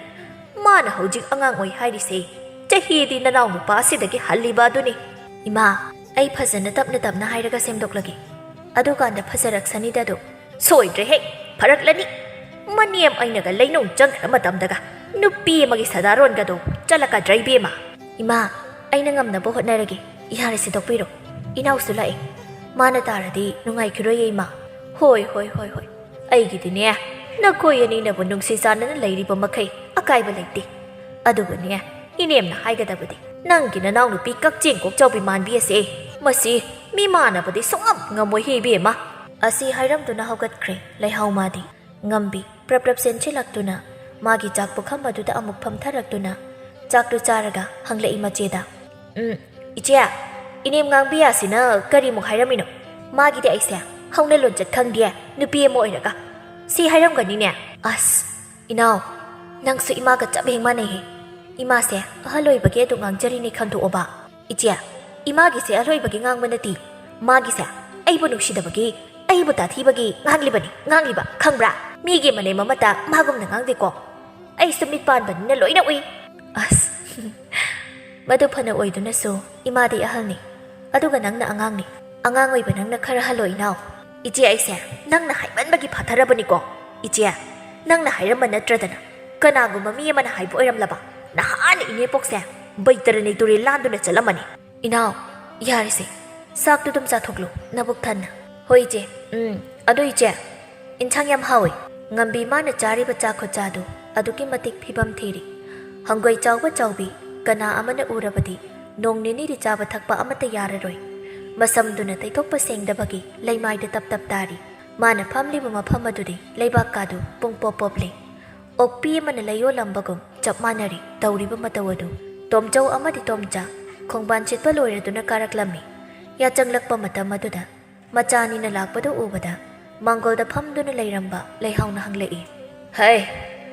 ꯃꯥꯅ ꯍꯧꯖꯤꯛ ꯑꯉꯥꯡ ꯑꯣꯏ ꯍꯥꯏꯔꯤꯁꯦ, ꯆꯍꯤꯗꯤ ꯅꯅꯥꯎ ꯅꯨꯄꯥ ꯑꯁꯤꯗꯒꯤ ꯍꯜꯂꯤꯕ ꯑꯗꯨꯅꯤ꯫ ꯏꯃꯥ, ꯑꯩ ꯐꯖꯅ ꯇꯞꯅ ꯇꯞꯅ ꯍꯥꯏꯔꯒ ꯁꯦꯝꯗꯣꯛꯂꯒꯦ꯫ ꯑꯗꯨꯀꯥꯟꯗ ꯐꯖꯔꯛꯁꯅꯤꯗ ꯑꯗꯨ꯫ ꯁꯣꯏꯗ꯭ꯔꯦꯍꯦ, ꯐꯔꯛꯂꯅꯤ꯫ ꯃꯅꯦꯝ ꯑꯩꯅꯒ ꯂꯩꯅꯨꯡ ꯆꯪꯈ꯭ꯔ ꯃꯇꯝꯗꯒ ꯅꯨꯄꯤ ꯑꯃꯒꯤ ꯁꯗꯥꯔꯣꯟꯒꯗꯣ ꯆꯠꯂꯛꯀꯗ꯭ꯔꯥ ꯏꯕꯦꯝꯃ? ꯏꯃꯥ, ꯑꯩꯅ ꯉꯝꯅꯕ ꯍꯣꯠꯅꯔꯒꯦ꯫ ꯌꯥꯔꯦ, ꯁꯦꯡꯗꯣꯛꯄꯤꯔꯣ꯫ ꯏꯅꯥꯎꯁꯨ ꯂꯥꯛꯑꯦ꯫ ꯃꯥꯅ ꯇꯥꯔꯗꯤ ꯅꯨꯡꯉꯥꯏꯈꯤꯔꯣꯏꯌꯦ ꯏꯃꯥ꯫ ꯍꯣꯏ, ꯍꯣꯏ, ꯍꯣꯏ, ꯍꯣꯏ꯫ ꯑꯩꯒꯤꯗꯤꯅꯦ, ꯅꯈꯣꯏ ꯑꯅꯤꯅꯕꯨ ꯅꯨꯡꯁꯤ ꯆꯥꯟꯅꯅ ꯂꯩꯔꯤꯕ ꯃꯈꯩ ꯑꯀꯥꯏꯕ ꯂꯩꯇꯦ꯫ ꯑꯗꯨꯕꯨꯅꯦ, ꯏꯅꯦꯝꯅ ꯍꯥꯏꯒꯗꯕꯗꯤ, ꯅꯪꯒꯤ ꯅꯅꯥꯎꯅꯨꯄꯤ ꯀꯛꯆꯦꯡ ꯀꯣꯛꯆꯥꯎꯕꯤ ꯃꯥꯟꯕꯤ ꯑꯁꯦ, ꯃꯁꯤ ꯃꯤꯃꯥꯟꯅꯕꯗꯤ ꯁꯨꯡꯉꯝ ꯉꯝꯃꯣꯏꯍꯦ ꯏꯕꯦꯝꯃ꯫ ꯑꯁꯤ ꯍꯥꯏꯔꯝꯗꯨꯅ ꯍꯧꯒꯠꯈ꯭ꯔꯦ ꯂꯩꯍꯥꯎ ꯃꯥꯗꯤ꯫ ꯉꯝꯕꯤ ꯄ꯭ꯔꯞ ꯄ꯭ꯔꯞ ꯆꯦꯟꯁꯤꯜꯂꯛꯇꯨꯅ ꯃꯥꯒꯤ ꯆꯥꯛ ꯄꯨꯈꯝ ꯑꯗꯨꯗ ꯑꯃꯨꯛ ꯐꯝꯊꯔꯛꯇꯨꯅ ꯆꯥꯛꯇꯨ ꯆꯥꯔꯒ ꯍꯪꯂꯛꯏ ꯃꯆꯦꯗ, "ꯎꯝ, ꯏꯆꯦ, ꯏꯅꯦꯝ ꯉꯥꯡꯕꯤ ꯑꯁꯤꯅ ꯀꯔꯤꯃꯨꯛ ꯍꯥꯏꯔꯝꯃꯤꯅꯣ? ꯃꯥꯒꯤꯗꯤ ꯑꯩꯁꯦ ꯍꯧꯅ ꯂꯣꯟꯆꯠ ꯈꯪꯗꯦ, ꯅꯨꯄꯤ ꯑꯃ ꯑꯣꯏꯔꯒ꯫ ꯁꯤ ꯍꯥꯏꯔꯝꯒꯅꯤꯅꯦ꯫ ꯑꯁ, ꯏꯅꯥꯎ, ꯅꯪꯁꯨ ꯏꯃꯥꯒ ꯆꯞ ꯍꯦꯛ ꯃꯥꯟꯅꯩꯍꯦ꯫ ꯏꯃꯥꯁꯦ ꯑꯍꯜ ꯑꯣꯏꯕꯒꯤ ꯑꯗꯨ ꯉꯥꯡꯖꯔꯤꯅꯦ ꯈꯟꯗꯣꯛꯑꯣꯕ꯫ ꯏꯆꯦ, ꯏꯃꯥꯒꯤꯁꯦ ꯑꯍꯜ ꯑꯣꯏꯕꯒꯤ ꯉꯥꯡꯕ ꯅꯠꯇꯦ꯫ ꯃꯥꯒꯤꯁꯦ ꯑꯩꯕꯨ ꯅꯨꯡꯁꯤꯗꯕꯒꯤ, ꯑꯩꯕꯨ ꯇꯥꯊꯤꯕꯒꯤ ꯉꯥꯡꯂꯤꯕꯅꯤ, ꯉꯥꯡꯂꯤꯕ, ꯈꯪꯕ꯭ꯔꯥ? ꯃꯤꯒꯤ ꯃꯅꯦꯝ ꯑꯃꯠꯇ ꯃꯥꯒꯨꯝꯅ ꯉꯥꯡꯗꯦꯀꯣ꯫ ꯑꯩꯁꯨ ꯃꯤꯠ ꯄꯥꯟꯕꯅꯤꯅ ꯂꯣꯏꯅ ꯎꯏ꯫" ꯑꯁ, ꯃꯗꯨ ꯐꯅ ꯑꯣꯏꯗꯨꯅꯁꯨ ꯏꯃꯥꯗꯤ ꯑꯍꯜꯅꯤ, ꯑꯗꯨꯒ ꯅꯪꯅ ꯑꯉꯥꯡꯅꯤ꯫ ꯑꯉꯥꯡ ꯑꯣꯏꯕ ꯅꯪꯅ ꯈꯔ ꯍꯜꯂꯣ, ꯏꯅꯥꯎ꯫ ꯏꯆꯦ, ꯑꯩꯁꯦ ꯅꯪꯅ ꯍꯥꯏꯃꯟꯕꯒꯤ ꯐꯥꯊꯔꯕꯅꯤꯀꯣ꯫ ꯏꯆꯦ, ꯅꯪꯅ ꯍꯥꯏꯔꯝꯕ ꯅꯠꯇ꯭ꯔꯗꯅ ꯀꯅꯥꯒꯨꯝꯕ ꯃꯤ ꯑꯃꯅ ꯍꯥꯏꯕ ꯑꯣꯏꯔꯝꯂꯕ, ꯅꯍꯥꯟꯅ ꯏꯅꯦꯄꯣꯛꯁꯦ ꯕꯩꯇꯔꯅꯤ ꯇꯨꯔꯦꯜ ꯂꯥꯟꯗꯨꯅ ꯆꯠꯂꯝꯃꯅꯤ꯫ ꯏꯅꯥꯎ, ꯌꯥꯔꯦꯁꯦ, ꯆꯥꯛꯇꯨ ꯑꯗꯨꯝ ꯆꯥꯊꯣꯛꯂꯨ, ꯅꯕꯨꯛ ꯊꯟꯅ꯫ ꯍꯣꯏ, ꯏꯆꯦ꯫ ꯎꯝ, ꯑꯗꯣ ꯏꯆꯦ, ꯏꯟꯁꯥꯡ ꯌꯥꯝ ꯍꯥꯎꯏ꯫ ꯉꯝꯕꯤ ꯃꯥꯅ ꯆꯥꯔꯤꯕ ꯆꯥꯛ ꯈꯨꯠꯆꯥꯗꯨ ꯑꯗꯨꯛꯀꯤ ꯃꯇꯤꯛ ꯐꯤꯕꯝ ꯊꯤꯔꯤ꯫ ꯍꯪꯒꯣꯏ ꯆꯥꯎꯕ ꯆꯥꯎꯕꯤ ꯀꯅꯥ ꯑꯃꯅ ꯎꯔꯕꯗꯤ ꯅꯣꯡ ꯅꯤꯅꯤꯗꯤ ꯆꯥꯕ ꯊꯛꯄ ꯑꯃꯠꯇ ꯌꯥꯔꯔꯣꯏ꯫ ꯃꯁꯝꯗꯨꯅ ꯇꯩꯊꯣꯛꯄ ꯁꯦꯡꯗꯕꯒꯤ ꯂꯩꯃꯥꯏꯗ ꯇꯞ ꯇꯞ ꯇꯥꯔꯤ꯫ ꯃꯥꯅ ꯐꯝꯂꯤꯕ ꯃꯐꯝ ꯑꯗꯨꯗꯤ ꯂꯩꯕꯥꯛ ꯀꯥꯗꯨ ꯄꯨꯡ ꯄꯣꯞ ꯄꯣꯞꯂꯤ꯫ ꯑꯣꯛꯄꯤ ꯑꯃꯅ ꯂꯩꯌꯣꯜꯂꯝꯕꯒꯨꯝ ꯆꯞ ꯃꯥꯟꯅꯔꯤ ꯇꯧꯔꯤꯕ ꯃꯇꯧ ꯑꯗꯨ꯫ ꯇꯣꯝꯆꯧ ꯑꯃꯗꯤ ꯇꯣꯝꯆꯥ ꯈꯣꯡꯕꯥꯟ ꯁꯤꯠꯄ ꯂꯣꯏꯔꯗꯨꯅ ꯀꯥꯔꯛꯂꯝꯃꯤ꯫ ꯌꯥꯆꯪꯂꯛꯄ ꯃꯇꯝ ꯑꯗꯨꯗ ꯃꯆꯥꯅꯤꯅ ꯂꯥꯛꯄꯗꯨ ꯎꯕꯗ ꯃꯥꯡꯒꯣꯜꯗ ꯐꯝꯗꯨꯅ ꯂꯩꯔꯝꯕ ꯂꯩꯍꯥꯎꯅ ꯍꯪꯂꯛꯏ꯫ "ꯍꯩ,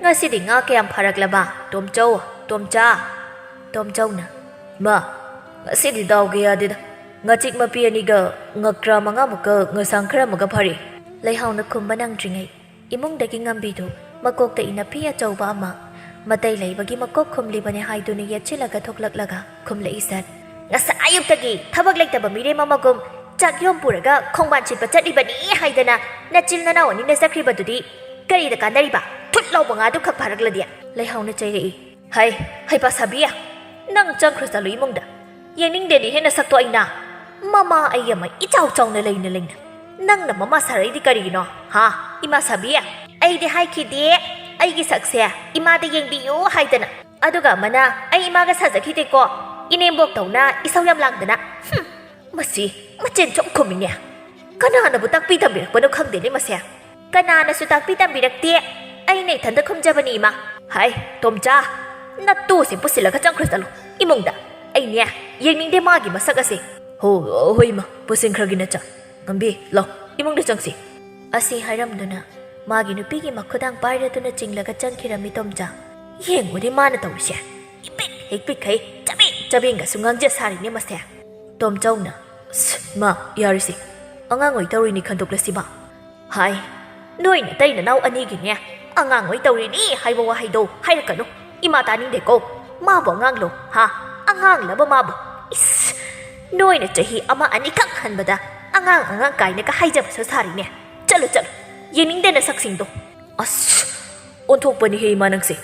ꯉꯁꯤꯗꯤ ꯉꯥ ꯀꯌꯥꯝ ꯐꯥꯔꯛꯂꯕ, ꯇꯣꯝꯆꯧ, ꯇꯣꯝꯆꯥ?" ꯇꯣꯝꯆꯧꯅ, "ꯃꯥ, ꯉꯁꯤꯗꯤ ꯗꯥꯎꯒ ꯌꯥꯗꯦꯗ꯫ ꯉꯥꯆꯤꯛ ꯃꯄꯤ ꯑꯅꯤꯒ ꯉꯀ꯭ꯔꯥ ꯃꯉꯥꯃꯨꯛꯀ ꯉꯁꯥꯡ ꯈꯔ ꯑꯃꯒ ꯐꯥꯔꯛꯏ꯫" ꯂꯩꯍꯥꯎꯅ ꯈꯨꯝꯕ ꯅꯪꯗ꯭ꯔꯤꯉꯩ ꯏꯃꯨꯡꯗꯒꯤ ꯉꯝꯕꯤꯗꯨ ꯃꯀꯣꯛꯇ ꯏꯅꯐꯤ ꯑꯆꯧꯕ ꯑꯃ, ꯃꯇꯩ ꯂꯩꯕꯒꯤ ꯃꯀꯣꯛ ꯈꯨꯝꯂꯤꯕꯅꯦ ꯍꯥꯏꯗꯨꯅ ꯌꯦꯠꯁꯤꯜꯂꯒ ꯊꯣꯛꯂꯛꯂꯒ ꯈꯨꯝꯂꯛꯏ ꯁꯠ꯫ "ꯉꯁꯥꯏ ꯑꯌꯨꯛꯇꯒꯤ ꯊꯕꯛ ꯂꯩꯇꯕ ꯃꯤꯔꯦꯝ ꯑꯃꯒꯨꯝ ꯆꯥꯛ ꯌꯣꯝ ꯄꯨꯔꯒ ꯈꯣꯡꯕꯥꯟ ꯁꯤꯠꯄ ꯆꯠꯂꯤꯕꯅꯤ ꯍꯥꯏꯗꯅ ꯅꯆꯤꯜ ꯅꯅꯥꯎ ꯑꯅꯤꯅ ꯆꯠꯈ꯭ꯔꯤꯕꯗꯨꯗꯤ ꯀꯔꯤꯗ ꯀꯥꯟꯅꯔꯤꯕ? ꯊꯨꯠ ꯂꯥꯎꯕ ꯉꯥꯗꯨ ꯈꯛ ꯐꯥꯔꯛꯂꯗꯤ?" ꯂꯩꯍꯥꯎꯅ ꯆꯩꯔꯛꯏ꯫ "ꯍꯩ, ꯍꯩꯄꯥ ꯁꯥꯕꯤ, ꯅꯪ ꯆꯪꯈ꯭ꯔꯣ ꯆꯠꯂꯨ ꯏꯃꯨꯡꯗ꯫ ꯌꯦꯡꯅꯤꯡꯗꯦꯅꯦ ꯍꯦꯟꯅ ꯁꯛꯇꯣ ꯑꯩꯅ꯫ ꯃꯃꯥ ꯑꯩ ꯑꯃ ꯏꯆꯥꯎ ꯆꯥꯎꯅ ꯂꯩꯅ ꯂꯩꯅ ꯅꯪꯅ ꯃꯃꯥ ꯁꯥꯔꯛꯏꯗꯤ ꯀꯔꯤꯒꯤꯅꯣ, ꯍꯥ? ꯏꯃꯥ ꯁꯥꯕꯤ, ꯑꯩꯗꯤ ꯍꯥꯏꯈꯤꯗꯦ ꯑꯩꯒꯤ ꯁꯛꯁꯦ ꯏꯃꯥꯗ ꯌꯦꯡꯕꯤꯌꯨ ꯍꯥꯏꯗꯅ꯫ ꯑꯗꯨꯒ ꯑꯃꯅ ꯑꯩ ꯏꯃꯥꯒ ꯁꯥꯖꯈꯤꯗꯦꯀꯣ, ꯏꯅꯦꯝꯕꯣꯛꯇꯧꯅ ꯏꯁꯧ ꯌꯥꯝ ꯂꯥꯡꯗꯅ꯫ ꯍꯨꯝ, ꯃꯁꯤ ꯃꯆꯤꯟ ꯁꯨꯝ ꯈꯨꯝꯃꯤꯅꯦ꯫ ꯀꯅꯥꯅꯕꯨ ꯇꯥꯛꯄꯤ ꯇꯝꯕꯤꯔꯛꯄꯅꯣ ꯈꯪꯗꯦꯅꯦ ꯃꯁꯦ꯫ ꯀꯅꯥꯅꯁꯨ ꯇꯥꯛꯄꯤ ꯇꯝꯕꯤꯔꯛꯇꯦ꯫ ꯑꯩꯅ ꯏꯊꯟꯇ ꯈꯨꯝꯖꯕꯅꯤ, ꯏꯃꯥ꯫" "ꯍꯥꯏ, ꯇꯣꯝꯆꯥ, ꯅꯇꯨꯁꯦ ꯄꯨꯁꯤꯜꯂꯒ ꯆꯪꯈ꯭ꯔꯣ ꯆꯠꯂꯨ ꯏꯃꯨꯡꯗ꯫ ꯑꯩꯅꯦ ꯌꯦꯡꯅꯤꯡꯗꯦ ꯃꯥꯒꯤ ꯃꯁꯛ ꯑꯁꯦ꯫" "ꯍꯣ, ꯍꯣꯏ, ꯏꯃꯥ, ꯄꯨꯁꯤꯟꯈ꯭ꯔꯒꯦ ꯅꯆꯥ꯫ ꯉꯝꯕꯤ, ꯂꯥꯎ, ꯏꯃꯨꯡꯗ ꯆꯪꯁꯤ꯫" ꯑꯁꯤ ꯍꯥꯏꯔꯝꯗꯨꯅ ꯃꯥꯒꯤ ꯅꯨꯄꯤꯒꯤ ꯃꯈꯨꯗꯥꯡ ꯄꯥꯏꯔꯗꯨꯅ ꯆꯤꯡꯂꯒ ꯆꯪꯈꯤꯔꯝꯃꯤ ꯇꯣꯝꯆꯥ꯫ ꯌꯦꯡꯉꯨꯅꯦ ꯃꯥꯅ ꯇꯧꯔꯤꯁꯦ꯫ ꯏꯄꯤꯛ ꯍꯦꯛ ꯄꯤꯛꯈꯩ ꯆꯕꯦꯡ ꯆꯕꯦꯡꯒꯁꯨ ꯉꯥꯡꯖ ꯁꯥꯔꯤꯅꯦ ꯃꯁꯦ꯫ ꯇꯣꯝꯆꯧꯅ, "ꯁ, ꯃꯥ, ꯌꯥꯔꯤꯁꯦ꯫ ꯑꯉꯥꯡ ꯑꯣꯏ ꯇꯧꯔꯤꯅꯤ ꯈꯟꯗꯣꯛꯂꯁꯤ ꯃꯥ꯫" "ꯍꯥꯏ, ꯅꯣꯏ ꯅꯇꯩ ꯅꯅꯥꯎ ꯑꯅꯤꯒꯤꯅꯦ ꯑꯉꯥꯡ ꯑꯣꯏ ꯇꯧꯔꯤꯅꯤ ꯍꯥꯏꯕ ꯋꯥꯍꯩꯗꯣ ꯍꯥꯏꯔꯛꯀꯅꯨ꯫ ꯏꯃꯥ ꯇꯥꯅꯤꯡꯗꯦꯀꯣ꯫ ꯃꯥꯕꯨ ꯑꯉꯥꯡꯂꯣ, ꯍꯥ? ꯑꯉꯥꯡꯂꯕ ꯃꯥꯕꯨ? ꯏꯁ, ꯅꯣꯏꯅ ꯆꯍꯤ ꯑꯃ ꯑꯅꯤꯈꯛ ꯍꯟꯕꯗ ꯑꯉꯥꯡ ꯑꯉꯥꯡ ꯀꯥꯏꯅꯒ ꯍꯥꯏꯖꯕꯁꯨ ꯁꯥꯔꯤꯅꯦ꯫ ꯆꯠꯂꯨ, ꯆꯠꯂꯨ, ꯌꯦꯡꯅꯤꯡꯗꯦ ꯅꯁꯛꯁꯤꯡꯗꯣ꯫" ꯑꯁ, ꯑꯣꯟꯊꯣꯛꯄꯅꯤꯍꯦ ꯏꯃꯥ ꯅꯪꯁꯦ꯫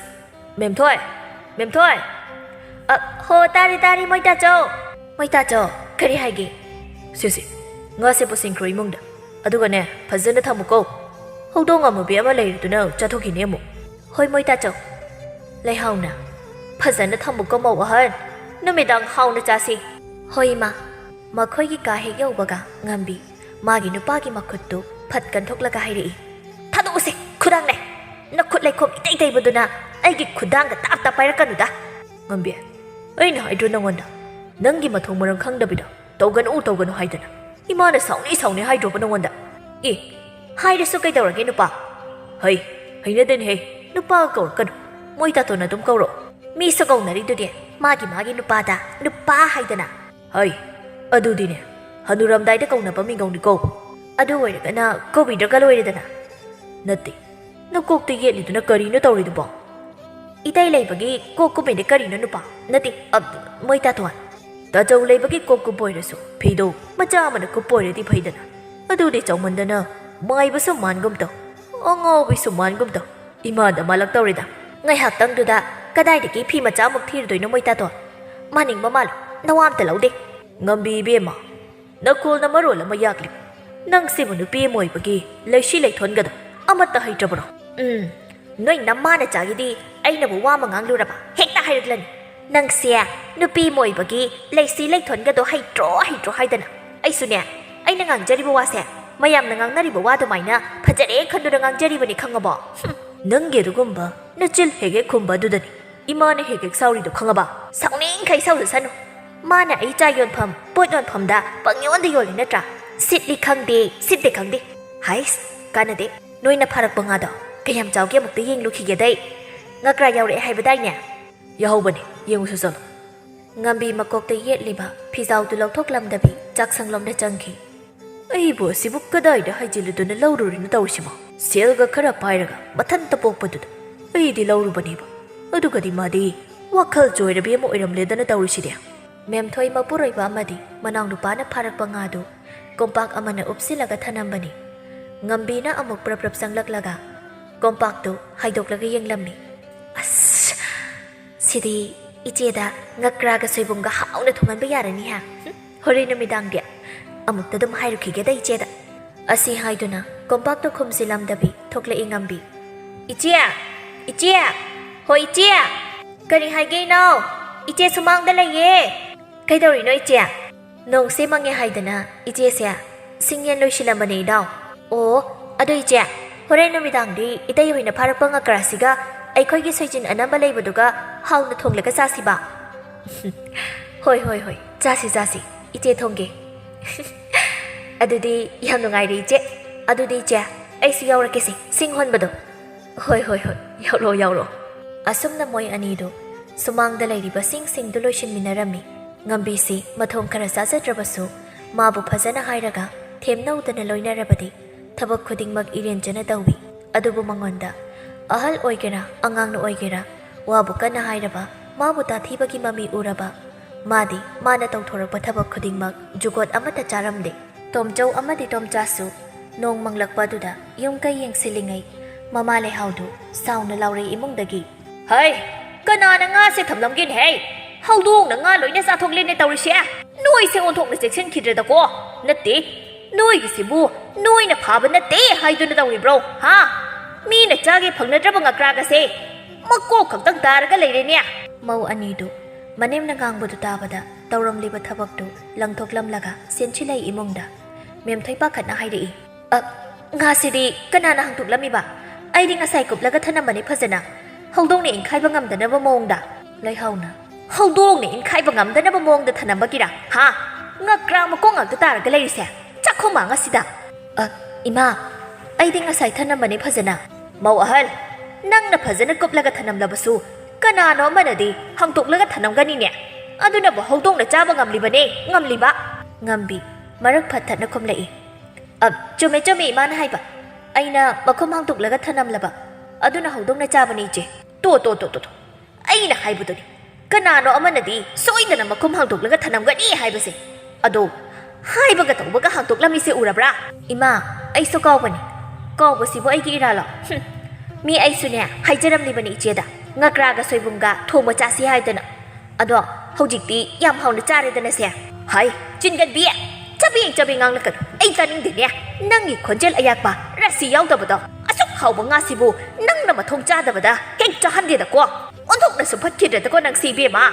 "ꯃꯦꯝꯊꯣꯏ, ꯃꯦꯝꯊꯣꯏ!" "ꯑ, ꯍꯣ, ꯇꯥꯔꯦ, ꯇꯥꯔꯦ, ꯃꯣꯏ ꯇꯥꯆꯧ꯫" "ꯃꯣꯏ ꯇꯥꯆꯧ, ꯀꯔꯤ ꯍꯥꯏꯒꯦ?" "ꯁꯦ, ꯁꯦ, ꯉꯥꯁꯦ ꯄꯨꯁꯤꯟꯈ꯭ꯔꯣ ꯏꯃꯨꯡꯗ꯫ ꯑꯗꯨꯒꯅꯦ, ꯐꯖꯅ ꯊꯝꯃꯨꯀꯣ꯫ ꯍꯧꯗꯣꯡ ꯑꯃꯨꯕꯤ ꯑꯃ ꯂꯩꯔꯤꯗꯨꯅ ꯆꯥꯊꯣꯛꯈꯤꯅꯤ ꯑꯃꯨꯛ꯫" "ꯍꯣꯏ, ꯃꯣꯏ ꯇꯥꯆꯧ꯫" ꯂꯩꯍꯥꯎꯅ, "ꯐꯖꯅ ꯊꯝꯃꯨꯀꯣ ꯃꯧ ꯑꯍꯟ, ꯅꯨꯃꯤꯗꯥꯡ ꯍꯥꯎꯅ ꯆꯥꯁꯤ꯫" "ꯍꯣꯏ, ꯏꯃꯥ꯫" ꯃꯈꯣꯏꯒꯤ ꯀꯥ ꯍꯦꯛ ꯌꯧꯕꯒ ꯉꯝꯕꯤ ꯃꯥꯒꯤ ꯅꯨꯄꯥꯒꯤ ꯃꯈꯨꯠꯇꯨ ꯐꯠ ꯀꯟꯊꯣꯛꯂꯒ ꯍꯥꯏꯔꯛꯏ, "ꯊꯥꯗꯣꯛꯎꯁꯦ, ꯈꯨꯗꯥꯡꯅꯦ! ꯅꯈꯨꯠ ꯂꯩꯈꯣꯝ ꯏꯇꯩ ꯇꯩꯕꯗꯨꯅ ꯑꯩꯒꯤ ꯈꯨꯗꯥꯡꯒ ꯇꯥꯞ ꯇꯥꯞ ꯄꯥꯏꯔꯛꯀꯅꯨꯗ!" "ꯉꯝꯕꯤ, ꯑꯩꯅ ꯍꯥꯏꯗ꯭ꯔꯣ ꯅꯪꯉꯣꯟꯗ, ꯅꯪꯒꯤ ꯃꯊꯣꯡ ꯃꯔꯝ ꯈꯪꯗꯕꯤꯗ ꯇꯧꯒꯅꯨ, ꯇꯧꯒꯅꯨ ꯍꯥꯏꯗꯅ?" ꯏꯃꯥꯅ ꯁꯥꯎꯅꯤ ꯁꯥꯎꯅꯤ ꯍꯥꯏꯗ꯭ꯔꯣꯕ ꯅꯉꯣꯟꯗ? ꯑꯦ, ꯍꯥꯏꯔꯁꯨ ꯀꯩꯗꯧꯔꯒꯦ ꯅꯨꯄꯥ? ꯍꯩ, ꯍꯩꯅꯗꯦꯅꯦꯍꯦ꯫ ꯅꯨꯄꯥ ꯀꯧꯔꯛꯀꯅꯨ, ꯃꯣꯏ ꯇꯥꯇꯣꯟ ꯑꯗꯨꯝ ꯀꯧꯔꯛꯑꯣ꯫ ꯃꯤꯁꯨ ꯀꯧꯅꯔꯤꯗꯨꯗꯤ ꯃꯥꯒꯤ ꯃꯥꯒꯤ ꯅꯨꯄꯥꯗ ꯅꯨꯄꯥ ꯍꯥꯏꯗꯅ꯫ ꯍꯩ, ꯑꯗꯨꯗꯤꯅꯦ, ꯍꯅꯨꯔꯝꯗꯥꯏꯗ ꯀꯧꯅꯕ ꯃꯤꯡꯒꯧꯅꯤꯀꯣ꯫ ꯑꯗꯨ ꯑꯣꯏꯔꯒꯅ ꯀꯧꯕꯤꯗ꯭ꯔꯒ ꯂꯣꯏꯔꯦꯗꯅ꯫ ꯅꯠꯇꯦ, ꯅꯀꯣꯛꯇ ꯌꯦꯠꯂꯤꯗꯨꯅ ꯀꯔꯤꯅꯣ ꯇꯧꯔꯤꯗꯨꯕꯣ? ꯏꯇꯩ ꯂꯩꯕꯒꯤ ꯀꯣꯛ ꯀꯨꯝꯃꯤꯅꯦ ꯀꯔꯤꯅꯣ ꯅꯨꯄꯥ? ꯅꯠꯇꯦ, ꯑ, ꯃꯣꯏ ꯇꯥꯇꯣꯟ꯫ ꯇꯥꯆꯧ ꯂꯩꯕꯒꯤ ꯀꯣꯛ ꯀꯨꯞꯄ ꯑꯣꯏꯔꯁꯨ ꯐꯤꯗꯣ ꯃꯆꯥ ꯑꯃꯅ ꯀꯨꯞꯄ ꯑꯣꯏꯔꯗꯤ ꯐꯩꯗꯅ꯫ ꯑꯗꯨꯗꯤ ꯆꯥꯎꯃꯟꯗꯅ ꯃꯥꯏꯕꯁꯨ ꯃꯥꯟꯒꯨꯝ ꯇꯧ, ꯑꯉꯥꯎꯕꯤꯁꯨ ꯃꯥꯟꯒꯨꯝ ꯇꯧ꯫ ꯏꯃꯥꯗ ꯃꯥꯜꯂꯛꯇꯧꯔꯤꯗ꯫ ꯉꯥꯏꯍꯥꯛꯇꯪꯗꯨꯗ ꯀꯗꯥꯏꯗꯒꯤ ꯐꯤ ꯃꯆꯥ ꯑꯃꯨꯛ ꯊꯤꯔꯨꯗꯣꯏꯅꯣ ꯃꯣꯏ ꯇꯥꯇꯣꯟ? ꯃꯥꯅꯤꯡꯕ ꯃꯥꯜꯂꯨ, ꯅꯋꯥ ꯑꯝꯇ ꯂꯧꯗꯦ꯫ ꯉꯝꯕꯤ ꯏꯕꯦꯝꯃ, ꯅꯈꯣꯜꯅ ꯃꯔꯣꯜ ꯑꯃ ꯌꯥꯛꯂꯤ꯫ ꯅꯪꯁꯤꯕꯨ ꯅꯨꯄꯤ ꯑꯃ ꯑꯣꯏꯕꯒꯤ ꯂꯩꯁꯤ ꯂꯩꯊꯣꯟꯒꯗꯣ ꯑꯃꯠꯇ ꯍꯩꯇ꯭ꯔꯕ꯭ꯔꯣ? ꯎꯝ, ꯅꯣꯏ ꯅꯃꯥꯅ ꯆꯥꯒꯤꯗꯤ ꯑꯩꯅꯕꯨ ꯋꯥ ꯑꯃ ꯉꯥꯡꯂꯨꯔꯕ ꯍꯦꯛꯇ ꯍꯥꯏꯔꯛꯂꯅꯤ꯫ ꯅꯪꯁꯦ ꯅꯨꯄꯤ ꯑꯃ ꯑꯣꯏꯕꯒꯤ ꯂꯩꯁꯤ ꯂꯩꯊꯣꯟꯒꯗꯣ ꯍꯩꯇ꯭ꯔꯣ ꯍꯩꯇ꯭ꯔꯣ ꯍꯥꯏꯗꯅ꯫ ꯑꯩꯁꯨꯅꯦ, ꯑꯩꯅ ꯉꯥꯡꯖꯔꯤꯕ ꯋꯥꯁꯦ ꯃꯌꯥꯝꯅ ꯉꯥꯡꯅꯔꯤꯕ ꯋꯥ ꯑꯗꯨꯃꯥꯏꯅ ꯐꯖꯔꯦ ꯈꯟꯗꯨꯅ ꯉꯥꯡꯖꯔꯤꯕꯅꯤ, ꯈꯪꯉꯕꯣ? ꯍꯨꯝ, ꯅꯪꯒꯤ ꯑꯗꯨꯒꯨꯝꯕ ꯅꯆꯤꯜ ꯍꯦꯛ ꯍꯦꯛ ꯈꯨꯝꯕ ꯑꯗꯨꯗꯅꯤ ꯏꯃꯥꯅ ꯍꯦꯛ ꯍꯦꯛ ꯁꯥꯎꯔꯤꯗꯣ, ꯈꯪꯉꯕ? ꯁꯥꯎꯅꯤꯡꯈꯩ ꯁꯥꯎꯖꯁꯅꯨ꯫ ꯃꯥꯅ ꯑꯩ ꯆꯥ ꯌꯣꯟꯐꯝ, ꯄꯣꯠ ꯌꯣꯟꯐꯝꯗ ꯄꯪꯌꯣꯟꯗ ꯌꯣꯜꯂꯤ ꯅꯠꯇ꯭ꯔꯥ? ꯁꯤꯠꯂꯤ ꯈꯪꯗꯦ, ꯁꯤꯠꯇꯦ ꯈꯪꯗꯦ꯫ ꯍꯥꯏꯁ, ꯀꯥꯟꯅꯗꯦ꯫ ꯅꯣꯏꯅ ꯐꯥꯔꯛꯄ ꯉꯥꯗꯣ ꯀꯌꯥꯝ ꯆꯥꯎꯒꯦ ꯑꯃꯨꯛꯇ ꯌꯦꯡꯂꯨꯈꯤꯒꯦꯗ ꯑꯩ꯫ ꯉꯀ꯭ꯔꯥ ꯌꯥꯎꯔꯛꯑꯦ ꯍꯥꯏꯕꯗꯥꯏꯅꯦ? ꯌꯥꯎꯍꯧꯕꯅꯦ, ꯌꯦꯡꯉꯨꯁꯨ ꯆꯠꯂꯣ꯫ ꯉꯝꯕꯤ ꯃꯀꯣꯛꯇ ꯌꯦꯠꯂꯤꯕ ꯐꯤꯖꯥꯎꯗꯨ ꯂꯧꯊꯣꯛꯂꯝꯗꯕꯤ ꯆꯥꯛꯁꯪꯂꯣꯝꯗ ꯆꯪꯈꯤ꯫ ꯑꯩꯕꯨ ꯑꯁꯤꯕꯨ ꯀꯗꯥꯏꯗ ꯍꯥꯏꯖꯤꯜꯂꯨꯗꯨꯅ ꯂꯧꯔꯨꯔꯤꯅꯣ ꯇꯧꯔꯤꯁꯤꯕꯣ? ꯁꯦꯜꯒ ꯈꯔ ꯄꯥꯏꯔꯒ ꯃꯊꯟꯇ ꯄꯣꯛꯄꯗꯨꯗ ꯑꯩꯗꯤ ꯂꯧꯔꯨꯕꯅꯦꯕ꯫ ꯑꯗꯨꯒꯗꯤ ꯃꯥꯗꯤ ꯋꯥꯈꯜ ꯆꯣꯏꯔꯕꯤ ꯑꯃ ꯑꯣꯏꯔꯝꯂꯦꯗꯅ ꯇꯧꯔꯤꯁꯤꯗꯤ꯫ ꯃꯦꯝꯊꯣꯏ ꯃꯄꯨꯔꯣꯏꯕ ꯑꯃꯗꯤ ꯃꯅꯥꯎꯅꯨꯄꯥꯅ ꯐꯥꯔꯛꯄ ꯉꯥꯗꯨ ꯀꯣꯝꯄꯥꯛ ꯑꯃꯅ ꯎꯞꯁꯤꯜꯂꯒ ꯊꯅꯝꯕꯅꯤ꯫ ꯉꯝꯕꯤꯅ ꯑꯃꯨꯛ ꯄ꯭ꯔꯞ ꯄ꯭ꯔꯞ ꯆꯪꯂꯛꯂꯒ ꯀꯣꯝꯄꯥꯛꯇꯨ ꯍꯥꯏꯗꯣꯛꯂꯒ ꯌꯦꯡꯂꯝꯃꯤ꯫ ꯑꯁ, ꯁꯤꯗꯤ ꯏꯆꯦꯗ ꯉꯀ꯭ꯔꯥꯒ ꯁꯣꯏꯕꯨꯝꯒ ꯍꯥꯎꯅ ꯊꯣꯡꯍꯟꯕ ꯌꯥꯔꯅꯤ ꯍꯥ? ꯍꯨꯝ, ꯍꯣꯔꯦꯟ ꯅꯨꯃꯤꯗꯥꯡꯗꯤ ꯑꯃꯨꯛꯇ ꯑꯗꯨꯝ ꯍꯥꯏꯔꯨꯈꯤꯒꯦꯗ ꯏꯆꯦꯗ꯫ ꯑꯁꯤ ꯍꯥꯏꯗꯨꯅ ꯀꯣꯝꯄꯥꯛꯇ ꯈꯨꯝꯖꯤꯜꯂꯝꯗꯕꯤ ꯊꯣꯛꯂꯛꯏ ꯉꯝꯕꯤ꯫ "ꯏꯆꯦ! ꯏꯆꯦ! ꯍꯣ ꯏꯆꯦ!" "ꯀꯔꯤ ꯍꯥꯏꯒꯦ ꯏꯅꯥꯎ? ꯏꯆꯦ ꯁꯨꯃꯥꯡꯗ ꯂꯩꯌꯦ꯫" "ꯀꯩꯗꯧꯔꯤꯅꯣ ꯏꯆꯦ?" "ꯅꯣꯡꯁꯦ ꯃꯪꯉꯦ ꯍꯥꯏꯗꯅ ꯏꯆꯦꯁꯦ ꯁꯤꯡꯌꯦꯟ ꯂꯣꯏꯁꯤꯜꯂꯝꯕꯅꯦ ꯏꯅꯥꯎ꯫" "ꯑꯣ, ꯑꯗꯣ ꯏꯆꯦ, ꯍꯣꯔꯦꯟ ꯅꯨꯃꯤꯗꯥꯡꯗꯤ ꯏꯇꯩ ꯍꯣꯏꯅ ꯐꯥꯔꯛꯄ ꯉꯀ꯭ꯔꯥꯁꯤꯒ ꯑꯩꯈꯣꯏꯒꯤ ꯁꯣꯏꯖꯤꯟ ꯑꯅꯝꯕ ꯂꯩꯕꯗꯨꯒ ꯍꯥꯎꯅ ꯊꯣꯡꯂꯒ ꯆꯥꯁꯤꯕ?" "ꯍꯣꯏ, ꯍꯣꯏ, ꯍꯣꯏ, ꯆꯥꯁꯤ, ꯆꯥꯁꯤ꯫ ꯏꯆꯦ ꯊꯣꯡꯒꯦ꯫" ꯑꯗꯨꯗꯤ ꯌꯥꯝ ꯅꯨꯡꯉꯥꯏꯔꯦ, ꯏꯆꯦ꯫ ꯑꯗꯨꯗꯤ, ꯏꯆꯦ, ꯑꯩꯁꯨ ꯌꯥꯎꯔꯛꯀꯦꯁꯦ, ꯁꯤꯡ ꯍꯣꯟꯕꯗꯣ꯫ "ꯍꯣꯏ, ꯍꯣꯏ, ꯍꯣꯏ, ꯌꯥꯎꯔꯣ, ꯌꯥꯎꯔꯣ꯫" ꯑꯁꯨꯝꯅ ꯃꯣꯏ ꯑꯅꯤꯗꯨ ꯁꯨꯃꯥꯡꯗ ꯂꯩꯔꯤꯕ ꯁꯤꯡꯁꯤꯡꯗꯨ ꯂꯣꯏꯁꯤꯟꯃꯤꯟꯅꯔꯝꯃꯤ꯫ ꯉꯝꯕꯤꯁꯤ ꯃꯊꯣꯡ ꯈꯔ ꯆꯥꯖꯗ꯭ꯔꯕꯁꯨ, ꯃꯥꯕꯨ ꯐꯖꯅ ꯍꯥꯏꯔꯒ ꯊꯦꯝꯅꯧꯗꯅ ꯂꯣꯏꯅꯔꯕꯗꯤ ꯊꯕꯛ ꯈꯨꯗꯤꯡꯃꯛ ꯏꯔꯦꯟꯖꯅ ꯇꯧꯏ꯫ ꯑꯗꯨꯕꯨ ꯃꯉꯣꯟꯗ ꯑꯍꯜ ꯑꯣꯏꯒꯦꯔꯥ, ꯑꯉꯥꯡꯅ ꯑꯣꯏꯒꯦꯔꯥ, ꯋꯥꯕꯨ ꯀꯟꯅ ꯍꯥꯏꯔꯕ, ꯃꯥꯕꯨ ꯇꯥꯊꯤꯕꯒꯤ ꯃꯃꯤ ꯎꯔꯕ, ꯃꯥꯗꯤ ꯃꯥꯅ ꯇꯧꯊꯣꯔꯛꯄ ꯊꯕꯛ ꯈꯨꯗꯤꯡꯃꯛ ꯖꯨꯒꯣꯠ ꯑꯃꯠꯇ ꯆꯥꯔꯝꯗꯦ꯫ ꯇꯣꯝꯆꯧ ꯑꯃꯗꯤ ꯇꯣꯝꯆꯥꯁꯨ ꯅꯣꯡ ꯃꯪꯂꯛꯄ ꯑꯗꯨꯗ ꯌꯨꯝ ꯀꯩ ꯌꯦꯡꯁꯤꯜꯂꯤꯉꯩ, ꯃꯃꯥ ꯂꯩꯍꯥꯎꯗꯨ ꯁꯥꯎꯅ ꯂꯥꯎꯔꯩ ꯏꯃꯨꯡꯗꯒꯤ, "ꯍꯩ! ꯀꯅꯥꯅ ꯉꯥꯁꯦ ꯊꯝꯂꯝꯒꯦꯅꯦ ꯍꯩ? ꯍꯧꯗꯣꯡꯅ ꯉꯥ ꯂꯣꯏꯅ ꯆꯥꯊꯣꯛꯂꯦꯅꯦ ꯇꯧꯔꯤꯁꯦ꯫ ꯅꯣꯏꯁꯦ ꯑꯣꯟꯊꯣꯛꯅ ꯆꯦꯛꯁꯤꯟꯈꯤꯗ꯭ꯔꯗꯀꯣ꯫ ꯅꯠꯇꯦ, ꯅꯣꯏꯒꯤꯁꯤꯕꯨ ꯅꯣꯏꯅ ꯐꯥꯕ ꯅꯠꯇꯦ ꯍꯥꯏꯗꯨꯅ ꯇꯧꯔꯤꯕ꯭ꯔꯣ? ꯍꯥ? ꯃꯤꯅ ꯆꯥꯒꯦ ꯐꯪꯅꯗ꯭ꯔꯕ ꯉꯀ꯭ꯔꯥꯒꯁꯦ ꯃꯀꯣꯛ ꯈꯛꯇꯪ ꯇꯥꯔꯒ ꯂꯩꯔꯦꯅꯦ꯫" ꯃꯧ ꯑꯅꯤꯗꯨ ꯃꯅꯦꯝꯅ ꯉꯥꯡꯕꯗꯨ ꯇꯥꯕꯗ ꯇꯧꯔꯝꯂꯤꯕ ꯊꯕꯛꯇꯨ ꯂꯪꯊꯣꯛꯂꯝꯂꯒ ꯆꯦꯟꯁꯤꯜꯂꯛꯏ ꯏꯃꯨꯡꯗ꯫ ꯃꯦꯝꯊꯣꯏ ꯄꯥꯈꯠꯅ ꯍꯥꯏꯔꯛꯏ, "ꯑ, ꯉꯥꯁꯤꯗꯤ ꯀꯅꯥꯅ ꯍꯥꯡꯗꯣꯛꯂꯝꯃꯤꯕ? ꯑꯩꯗꯤ ꯉꯁꯥꯏ ꯀꯨꯞꯂꯒ ꯊꯅꯝꯕꯅꯤ ꯐꯖꯅ꯫ ꯍꯧꯗꯣꯡꯅ ꯏꯟꯈꯥꯏꯕ ꯉꯝꯗꯅꯕ ꯃꯑꯣꯡꯗ꯫" ꯂꯩꯍꯥꯎꯅ, "ꯍꯧꯗꯣꯡꯅ ꯏꯟꯈꯥꯏꯕ ꯉꯝꯗꯅꯕ ꯃꯑꯣꯡꯗ ꯊꯅꯝꯕꯒꯤꯔ? ꯍꯥ? ꯉꯀ꯭ꯔꯥ ꯃꯀꯣꯛ ꯉꯥꯛꯇ ꯇꯥꯔꯒ ꯂꯩꯔꯤꯁꯦ? ꯆꯥꯛꯈꯨꯝ ꯃꯥꯡ ꯑꯁꯤꯗ!" "ꯑ, ꯏꯃꯥ, ꯑꯩꯗꯤ ꯉꯁꯥꯏ ꯊꯅꯝꯕꯅꯤ ꯐꯖꯅ꯫" "ꯃꯧ ꯑꯍꯜ, ꯅꯪꯅ ꯐꯖꯅ ꯀꯨꯞꯂꯒ ꯊꯅꯝꯂꯕꯁꯨ ꯀꯅꯥꯅꯣ ꯑꯃꯅꯗꯤ ꯍꯥꯡꯇꯣꯛꯂꯒ ꯊꯅꯝꯒꯅꯤꯅꯦ꯫ ꯑꯗꯨꯅꯕꯨ ꯍꯧꯗꯣꯡꯅ ꯆꯥꯕ ꯉꯝꯂꯤꯕꯅꯦ, ꯉꯝꯂꯤꯕ꯫" ꯉꯝꯕꯤ ꯃꯔꯛ ꯐꯠ ꯊꯠꯅ ꯈꯨꯝꯂꯛꯏ꯫ "ꯑ, ꯆꯨꯝꯃꯦ, ꯆꯨꯝꯃꯦ ꯏꯃꯥꯅ ꯍꯥꯏꯕ꯫ ꯑꯩꯅ ꯃꯈꯨꯝ ꯍꯥꯡꯗꯣꯛꯂꯒ ꯊꯅꯝꯂꯕ꯫ ꯑꯗꯨꯅ ꯍꯧꯗꯣꯡꯅ ꯆꯥꯕꯅꯤ, ꯏꯆꯦ꯫ ꯇꯣ, ꯇꯣ, ꯇꯣ, ꯇꯣ, ꯇꯣ꯫ ꯑꯩꯅ ꯍꯥꯏꯕꯗꯨꯅꯤ꯫ ꯀꯅꯥꯅꯣ ꯑꯃꯅꯗꯤ ꯁꯣꯏꯗꯅ ꯃꯈꯨꯝ ꯍꯥꯡꯗꯣꯛꯂꯒ ꯊꯅꯝꯒꯅꯤ ꯍꯥꯏꯕꯁꯦ꯫ ꯑꯗꯣ ꯍꯥꯏꯕꯒ ꯇꯧꯕꯒ ꯍꯥꯡꯗꯣꯛꯂꯝꯃꯤꯁꯦ ꯎꯔꯕ꯭ꯔꯥ?" "ꯏꯃꯥ, ꯑꯩꯁꯨ ꯀꯥꯎꯕꯅꯤ꯫ ꯀꯥꯎꯕꯁꯤꯕꯨ ꯑꯩꯒꯤ ꯏꯔꯥꯜꯂꯣ? ꯍꯨꯝ, ꯃꯤ ꯑꯩꯁꯨꯅꯦ ꯍꯥꯏꯖꯔꯝꯂꯤꯕꯅꯤ ꯏꯆꯦꯗ, ꯉꯀ꯭ꯔꯥꯒ ꯁꯣꯏꯕꯨꯝꯒ ꯊꯣꯡꯕ ꯆꯥꯁꯤ ꯍꯥꯏꯗꯅ꯫ ꯑꯗꯣ ꯍꯧꯖꯤꯛꯇꯤ ꯌꯥꯝ ꯍꯥꯎꯅ ꯆꯥꯔꯦꯗꯅꯁꯦ꯫" "ꯍꯥꯏ, ꯆꯤꯟꯒꯟꯕꯤ! ꯆꯕꯦꯡ ꯆꯕꯦꯡ ꯉꯥꯡꯂꯛꯀꯅꯨ꯫ ꯑꯩ ꯇꯥꯅꯤꯡꯗꯦꯅꯦ꯫ ꯅꯪꯒꯤ ꯈꯣꯟꯖꯦꯜ ꯑꯌꯥꯛꯄ, ꯔꯁꯤ ꯌꯥꯎꯗꯕꯗꯣ꯫ ꯑꯁꯨꯛ ꯍꯥꯎꯕ ꯉꯥꯁꯤꯕꯨ ꯅꯪꯅ ꯃꯊꯣꯡ ꯆꯥꯗꯕꯗ ꯍꯦꯛ ꯆꯥꯍꯟꯗꯦꯗꯀꯣ꯫ ꯑꯣꯟꯊꯣꯛꯅꯁꯨ ꯐꯠꯈꯤꯗ꯭ꯔꯗꯀꯣ ꯅꯪꯁꯤ, ꯏꯕꯦꯝꯃ꯫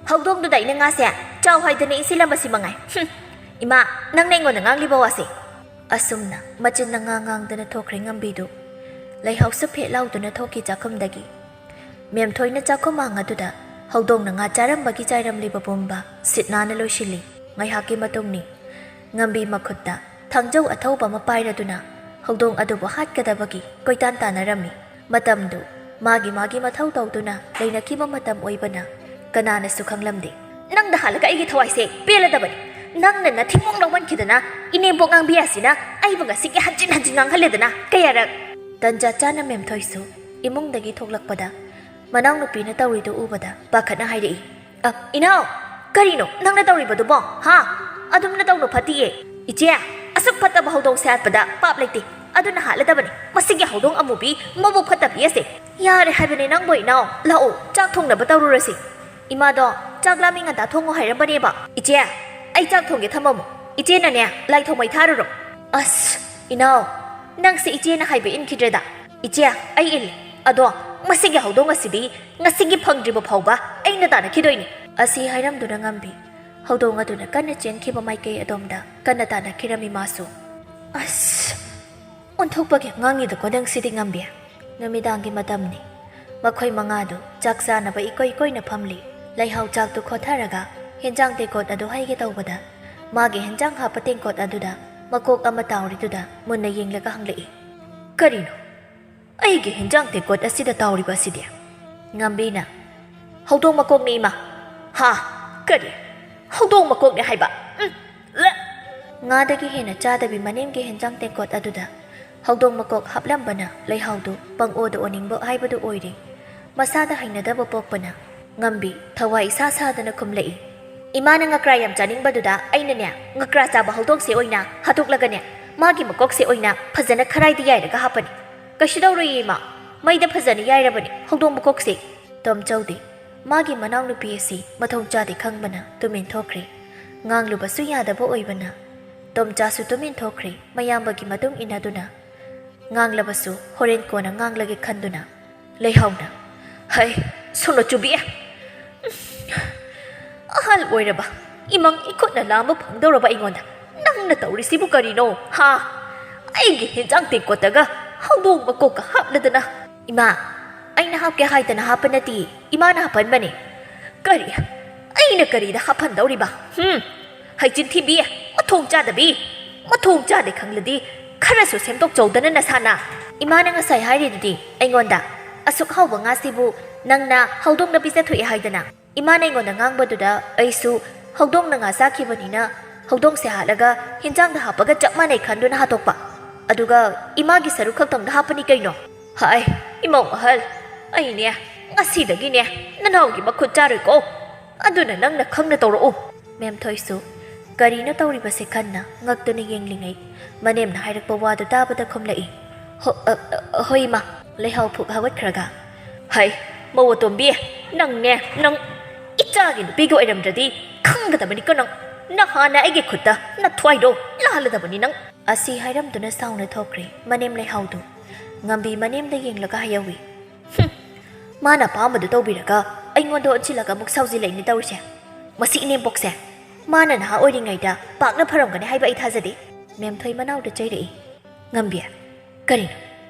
ꯍꯧꯗꯣꯡꯗꯨꯗ ꯑꯩꯅ ꯉꯥꯁꯦ ꯆꯥꯎ ꯍꯥꯏꯗꯅ ꯏꯟꯁꯤꯜꯂꯝꯕꯁꯤ ꯃꯉꯥꯏ꯫ ꯍꯨꯝ, ꯏꯃꯥ, ꯅꯪꯅ ꯑꯩꯉꯣꯟꯗ ꯉꯥꯡꯂꯤꯕ ꯋꯥꯁꯦ?" ꯑꯁꯨꯝꯅ ꯃꯆꯤꯟꯅ ꯉꯥꯡ ꯉꯥꯡꯗꯅ ꯊꯣꯛꯈ꯭ꯔꯦ ꯉꯝꯕꯤꯗꯨ꯫ ꯂꯩꯍꯥꯎꯁꯨ ꯐꯦꯠ ꯂꯥꯎꯗꯨꯅ ꯊꯣꯛꯈꯤ ꯆꯥꯛꯈꯨꯝꯗꯒꯤ꯫ ꯃꯦꯝꯊꯣꯏꯅ ꯆꯥꯛꯈꯨꯝ ꯃꯥꯡ ꯑꯗꯨꯗ ꯍꯧꯗꯣꯡꯅ ꯉꯥ ꯆꯥꯔꯝꯕꯒꯤ ꯆꯥꯏꯔꯝꯂꯤꯕ ꯄꯨꯝꯕ ꯁꯤꯠ ꯅꯥꯟꯅ ꯂꯣꯏꯁꯤꯜꯂꯤ꯫ ꯉꯥꯏꯍꯥꯛꯀꯤ ꯃꯇꯨꯡꯅꯤ꯫ ꯉꯝꯕꯤ ꯃꯈꯨꯠꯇ ꯊꯥꯡꯖꯧ ꯑꯊꯧꯕ ꯑꯃ ꯄꯥꯏꯔꯗꯨꯅ ꯍꯧꯗꯣꯡ ꯑꯗꯨꯕꯨ ꯍꯥꯠꯀꯗꯕꯒꯤ ꯀꯣꯏꯇꯥꯟ ꯇꯥꯟꯅꯔꯝꯃꯤ꯫ ꯃꯇꯝꯗꯨ ꯃꯥꯒꯤ ꯃꯥꯒꯤ ꯃꯊꯧ ꯇꯧꯗꯨꯅ ꯂꯩꯅꯈꯤꯕ ꯃꯇꯝ ꯑꯣꯏꯕꯅ ꯀꯅꯥꯅꯁꯨ ꯈꯪꯂꯝꯗꯦ꯫ "ꯅꯪꯗ ꯍꯥꯜꯂꯒ ꯑꯩꯒꯤ ꯊꯋꯥꯏꯁꯦ ꯄꯦꯜꯂꯗꯕꯅꯤ꯫ ꯅꯪꯅ ꯅꯊꯤꯕꯣꯡ ꯂꯥꯎꯃꯟꯈꯤꯗꯅ ꯏꯅꯦꯝꯕꯣꯛ ꯉꯥꯡꯕꯤ ꯑꯁꯤꯅ ꯑꯩꯕꯨ ꯉꯁꯤꯒꯤ ꯍꯟꯖꯤꯟ ꯍꯟꯖꯤꯟ ꯉꯥꯡꯍꯜꯂꯦꯗꯅ ꯀꯌꯥꯔꯛ?" ꯇꯟꯖꯥ ꯆꯥꯅ ꯃꯦꯝꯊꯣꯏꯁꯨ ꯏꯃꯨꯡꯗꯒꯤ ꯊꯣꯛꯂꯛꯄꯗ ꯃꯅꯥꯎꯅꯨꯄꯤꯅ ꯇꯧꯔꯤꯗꯨ ꯎꯕꯗ ꯄꯥꯈꯠꯅ ꯍꯥꯏꯔꯛꯏ, "ꯑ, ꯏꯅꯥꯎ, ꯀꯔꯤꯅꯣ ꯅꯪꯅ ꯇꯧꯔꯤꯕꯗꯨꯕꯣ? ꯍꯥ? ꯑꯗꯨꯝꯅ ꯇꯧꯅꯨ, ꯐꯠꯇꯤꯌꯦ꯫ ꯏꯆꯦ, ꯑꯁꯨꯛ ꯐꯠꯇꯕ ꯍꯧꯗꯣꯡꯁꯦ ꯍꯥꯠꯄꯗ ꯄꯥꯞ ꯂꯩꯇꯦ꯫ ꯑꯗꯨꯅ ꯍꯥꯠꯂꯗꯕꯅꯤ꯫ ꯃꯁꯤꯒꯤ ꯍꯧꯗꯣꯡ ꯑꯃꯨꯕꯤ ꯃꯕꯨꯛ ꯐꯠꯇꯕꯤ ꯑꯁꯦ꯫ ꯌꯥꯔꯦ ꯍꯥꯏꯕꯅꯦ ꯅꯪꯕꯣ, ꯏꯅꯥꯎ꯫ ꯂꯥꯛꯑꯣ, ꯆꯥꯛ ꯊꯣꯡꯅꯕ ꯇꯧꯔꯨꯔꯁꯤ꯫ ꯏꯃꯥꯗꯣ ꯆꯥꯛ ꯂꯥꯝꯃꯤ ꯉꯟꯇꯥ ꯊꯣꯡꯉꯣ ꯍꯥꯏꯔꯝꯕꯅꯦꯕ꯫ ꯏꯆꯦ, ꯑꯩ ꯆꯥꯛ ꯊꯣꯡꯒꯦ, ꯊꯝꯃꯝꯃꯣ꯫ ꯏꯆꯦꯅꯅꯦ, ꯂꯥꯏ ꯊꯣꯡ ꯃꯩ ꯊꯥꯔꯨꯔꯣ꯫" "ꯑꯁ, ꯏꯅꯥꯎ, ꯅꯪꯁꯦ ꯏꯆꯦꯅ ꯍꯥꯏꯕ ꯏꯟꯈꯤꯗ꯭ꯔꯦꯗ꯫ ꯏꯆꯦ, ꯑꯩ ꯏꯜꯂꯦ꯫ ꯑꯗꯣ ꯃꯁꯤꯒꯤ ꯍꯧꯗꯣꯡ ꯑꯁꯤꯗꯤ ꯉꯁꯤꯒꯤ ꯐꯪꯗ꯭ꯔꯤꯕ ꯐꯥꯎꯕ ꯑꯩꯅ ꯇꯥꯟꯅꯈꯤꯗꯣꯏꯅꯤ꯫" ꯑꯁꯤ ꯍꯥꯏꯔꯝꯗꯨꯅ ꯉꯝꯕꯤ ꯍꯧꯗꯣꯡ ꯑꯗꯨꯅ ꯀꯟꯅ ꯆꯦꯟꯈꯤꯕ ꯃꯥꯏꯀꯩ ꯑꯗꯣꯝꯗ ꯀꯟꯅ ꯇꯥꯟꯅꯈꯤꯔꯝꯃꯤ ꯃꯥꯁꯨ꯫ "ꯑꯁ, ꯑꯣꯟꯊꯣꯛꯄꯒꯤ ꯑꯉꯥꯡꯅꯤꯗꯀꯣ ꯅꯪꯁꯤꯗꯤ, ꯉꯝꯕꯤ꯫" ꯅꯨꯃꯤꯗꯥꯡꯒꯤ ꯃꯇꯝꯅꯤ꯫ ꯃꯈꯣꯏ ꯃꯉꯥꯗꯨ ꯆꯥꯛ ꯆꯥꯅꯕ ꯏꯀꯣꯏ ꯀꯣꯏꯅ ꯐꯝꯂꯤ꯫ ꯂꯩꯍꯥꯎ ꯆꯥꯛꯇꯨ ꯈꯣꯊꯔꯒ ꯍꯦꯟꯖꯥꯡ ꯇꯦꯡꯀꯣꯠ ꯑꯗꯨ ꯍꯩꯒꯦ ꯇꯧꯕꯗ, ꯃꯥꯒꯤ ꯍꯦꯟꯖꯥꯡ ꯍꯥꯞꯄ ꯇꯦꯡꯀꯣꯠ ꯑꯗꯨꯗ ꯃꯀꯣꯛ ꯑꯃ ꯇꯥꯎꯔꯤꯗꯨꯗ ꯃꯨꯟꯅ ꯌꯦꯡꯂꯒ ꯍꯪꯂꯛꯏ, "ꯀꯔꯤꯅꯣ? ꯑꯩꯒꯤ ꯍꯦꯟꯖꯥꯡ ꯇꯦꯡꯀꯣꯠ ꯑꯁꯤꯗ ꯇꯥꯎꯔꯤꯕ ꯑꯁꯤꯗꯤ?" ꯉꯝꯕꯤꯅ, "ꯍꯧꯗꯣꯡ ꯃꯀꯣꯛꯅꯤ, ꯏꯃꯥ꯫" "ꯍꯥ? ꯀꯔꯤ? ꯍꯧꯗꯣꯡ ꯃꯀꯣꯛꯅꯤ ꯍꯥꯏꯕ? ꯎꯝ, ꯂ-" ꯉꯥꯗꯒꯤ ꯍꯦꯟꯅ ꯆꯥꯗꯕꯤ ꯃꯅꯦꯝꯒꯤ ꯍꯦꯟꯖꯥꯡ ꯇꯦꯡꯀꯣꯠ ꯑꯗꯨꯗ ꯍꯧꯗꯣꯡ ꯃꯀꯣꯛ ꯍꯥꯞꯂꯝꯕꯅ ꯂꯩꯍꯥꯎꯗꯨ ꯄꯪꯑꯣꯗ ꯑꯣꯅꯤꯡꯕ ꯍꯥꯏꯕꯗꯨ ꯑꯣꯏꯔꯦ꯫ ꯃꯁꯥꯗ ꯍꯩꯅꯗꯕ ꯄꯣꯛꯄꯅ ꯉꯝꯕꯤ ꯊꯋꯥꯏ ꯏꯁꯥ ꯁꯥꯗꯅ ꯈꯨꯝꯂꯛꯏ, "ꯏꯃꯥꯅ ꯉꯀ꯭ꯔꯥ ꯌꯥꯝ ꯆꯥꯅꯤꯡꯕꯗꯨꯗ ꯑꯩꯅꯅꯦ, ꯉꯀ꯭ꯔꯥ ꯆꯥꯕ ꯍꯧꯗꯣꯡꯁꯦ ꯑꯣꯏꯅ ꯍꯥꯠꯇꯣꯛꯂꯒꯅꯦ, ꯃꯥꯒꯤ ꯃꯀꯣꯛꯁꯦ ꯑꯣꯏꯅ ꯐꯖꯅ ꯈꯔꯥꯏꯗ ꯌꯥꯏꯔꯒ ꯍꯥꯞꯄꯅꯤ꯫ ꯀꯩꯁꯨ ꯇꯧꯔꯣꯏꯌꯦ ꯏꯃꯥ, ꯃꯩꯗ ꯐꯖꯅ ꯌꯥꯏꯔꯕꯅꯤ ꯍꯧꯗꯣꯡ ꯃꯀꯣꯛꯁꯦ꯫" ꯇꯣꯝꯆꯧꯗꯤ ꯃꯥꯒꯤ ꯃꯅꯥꯎꯅꯨꯄꯤ ꯑꯁꯤ ꯃꯊꯣꯡ ꯆꯥꯗꯦ ꯈꯪꯕꯅ ꯇꯨꯃꯤꯟ ꯊꯣꯛꯈ꯭ꯔꯦ꯫ ꯉꯥꯡꯂꯨꯕꯁꯨ ꯌꯥꯗꯕ ꯑꯣꯏꯕꯅ ꯇꯣꯝꯆꯥꯁꯨ ꯇꯨꯃꯤꯟ ꯊꯣꯛꯈ꯭ꯔꯦ꯫ ꯃꯌꯥꯝꯕꯒꯤ ꯃꯇꯨꯡ ꯏꯟꯅꯗꯨꯅ ꯉꯥꯡꯂꯕꯁꯨ ꯍꯣꯔꯦꯟ ꯀꯣꯟꯅ ꯉꯥꯡꯂꯒꯦ ꯈꯟꯗꯨꯅ ꯂꯩꯍꯥꯎꯅ, "ꯍꯩ, ꯁꯣꯅꯣ ꯆꯨꯕꯤ! ꯑꯍꯜ ꯑꯣꯏꯔꯕ, ꯏꯃꯪ ꯏꯈꯨꯠꯅ ꯂꯥꯝꯕ ꯐꯪꯗꯧꯔꯕ ꯑꯩꯉꯣꯟꯗ ꯅꯪꯅ ꯇꯧꯔꯤꯁꯤꯕꯨ ꯀꯔꯤꯅꯣ, ꯍꯥ? ꯑꯩꯒꯤ ꯍꯦꯟꯖꯥꯡ ꯇꯦꯡꯀꯣꯠꯇꯒ ꯍꯧꯗꯣꯡ ꯃꯀꯣꯛꯀ ꯍꯥꯞꯂꯗꯅ!" "ꯏꯃꯥ, ꯑꯩꯅ ꯍꯥꯞꯀꯦ ꯍꯥꯏꯗꯅ ꯍꯥꯞꯄ ꯅꯠꯇꯦ, ꯏꯃꯥꯅ ꯍꯥꯞꯍꯟꯕꯅꯦ꯫" "ꯀꯔꯤ? ꯑꯩꯅ ꯀꯔꯤꯗ ꯍꯥꯞꯍꯟꯗꯧꯔꯤꯕ? ꯍꯨꯝ? ꯍꯩꯆꯤꯟ ꯊꯤꯕꯤ, ꯃꯊꯣꯡ ꯆꯥꯗꯕꯤ!" ꯃꯊꯣꯡ ꯆꯥꯗꯦ ꯈꯪꯂꯗꯤ ꯈꯔꯁꯨ ꯁꯦꯝꯗꯣꯛꯆꯧꯗꯅ ꯅꯁꯥꯅ꯫ ꯏꯃꯥꯅ ꯉꯁꯥꯏ ꯍꯥꯏꯔꯤꯗꯨꯗꯤ ꯑꯩꯉꯣꯟꯗ, "ꯑꯁꯨꯛ ꯍꯥꯎꯕ ꯉꯥꯁꯤꯕꯨ ꯅꯪꯅ ꯍꯧꯗꯣꯡꯗ ꯄꯤꯖꯊꯣꯛꯑꯦ" ꯍꯥꯏꯗꯅ꯫ ꯏꯃꯥꯅ ꯑꯩꯉꯣꯟꯗ ꯉꯥꯡꯕꯗꯨꯗ ꯑꯩꯁꯨ ꯍꯧꯗꯣꯡꯅ ꯉꯥ ꯆꯥꯈꯤꯕꯅꯤꯅ ꯍꯧꯗꯣꯡꯁꯦ ꯍꯥꯠꯂꯒ ꯍꯤꯟꯖꯥꯡꯗ ꯍꯥꯞꯄꯒ ꯆꯞ ꯃꯥꯟꯅꯩ ꯈꯟꯗꯨꯅ ꯍꯥꯠꯇꯣꯛꯄ꯫ ꯑꯗꯨꯒ ꯏꯃꯥꯒꯤ ꯁꯔꯨꯛ ꯈꯛꯇꯪꯗ ꯍꯥꯞꯄꯅꯤ ꯀꯩꯅꯣ꯫ ꯍꯥꯏ, ꯏꯃꯧ ꯑꯍꯜ, ꯑꯩꯅꯦ ꯉꯁꯤꯗꯒꯤꯅꯦ ꯅꯅꯥꯎꯒꯤ ꯃꯈꯨꯠ ꯆꯥꯔꯣꯏꯀꯣ꯫ ꯑꯗꯨꯅ ꯅꯪꯅ ꯈꯪꯅ ꯇꯧꯔꯛꯎ꯫ ꯃꯦꯝꯊꯣꯏꯁꯨ ꯀꯔꯤꯅꯣ ꯇꯧꯔꯤꯕꯁꯦ ꯈꯟꯅ ꯉꯛꯇꯨꯅ ꯌꯦꯡꯂꯤꯉꯩ, ꯃꯅꯦꯝꯅ ꯍꯥꯏꯔꯛꯄ ꯋꯥꯗꯨ ꯇꯥꯕꯗ ꯈꯨꯝꯂꯛꯏ, "ꯍꯣ-, ꯑ, ꯑ, ꯍꯣꯏ, ꯏꯃꯥ꯫" ꯂꯩꯍꯥꯎ ꯐꯨꯛ ꯍꯧꯒꯠꯈ꯭ꯔꯒ, "ꯍꯩ, ꯃꯧ ꯑꯇꯣꯝꯕꯤ, ꯅꯪꯅꯦ, ꯅꯪ ꯏꯆꯥꯒꯤ ꯅꯨꯄꯤꯒ ꯑꯣꯏꯔꯝꯗ꯭ꯔꯗꯤ ꯈꯪꯒꯗꯕꯅꯤꯀꯣ ꯅꯪ꯫ ꯅꯍꯥꯟꯅ ꯑꯩꯒꯤ ꯈꯨꯠꯇ ꯅꯊ꯭ꯋꯥꯏꯗꯣ ꯂꯥꯜꯂꯗꯕꯅꯤ ꯅꯪ꯫" ꯑꯁꯤ ꯍꯥꯏꯔꯝꯗꯨꯅ ꯁꯥꯎꯅ ꯊꯣꯛꯈ꯭ꯔꯦ ꯃꯅꯦꯝ ꯂꯩꯍꯥꯎꯗꯨ꯫ ꯉꯝꯕꯤ ꯃꯅꯦꯝꯗ ꯌꯦꯡꯂꯒ ꯍꯥꯏꯍꯧꯏ, "ꯍꯨꯝ, ꯃꯥꯅ ꯑꯄꯥꯝꯕꯗꯨ ꯇꯧꯕꯤꯔꯒ ꯑꯩꯉꯣꯟꯗ ꯑꯣꯟꯁꯤꯜꯂꯒ ꯑꯃꯨꯛ ꯁꯥꯎꯖꯤꯜꯂꯛꯏꯅꯦ ꯇꯧꯔꯤꯁꯦ꯫ ꯃꯁꯤ ꯏꯅꯦꯝꯄꯣꯛꯁꯦ, ꯃꯥꯅ ꯅꯍꯥ ꯑꯣꯏꯔꯤꯉꯩꯗ ꯄꯥꯛꯅ ꯐꯔꯝꯒꯅꯤ ꯍꯥꯏꯕ ꯑꯩ ꯊꯥꯖꯗꯦ꯫" ꯃꯦꯝꯊꯣꯏ ꯃꯅꯥꯎꯗ ꯆꯩꯔꯛꯏ, "ꯉꯝꯕꯤ, ꯀꯔꯤꯅꯣ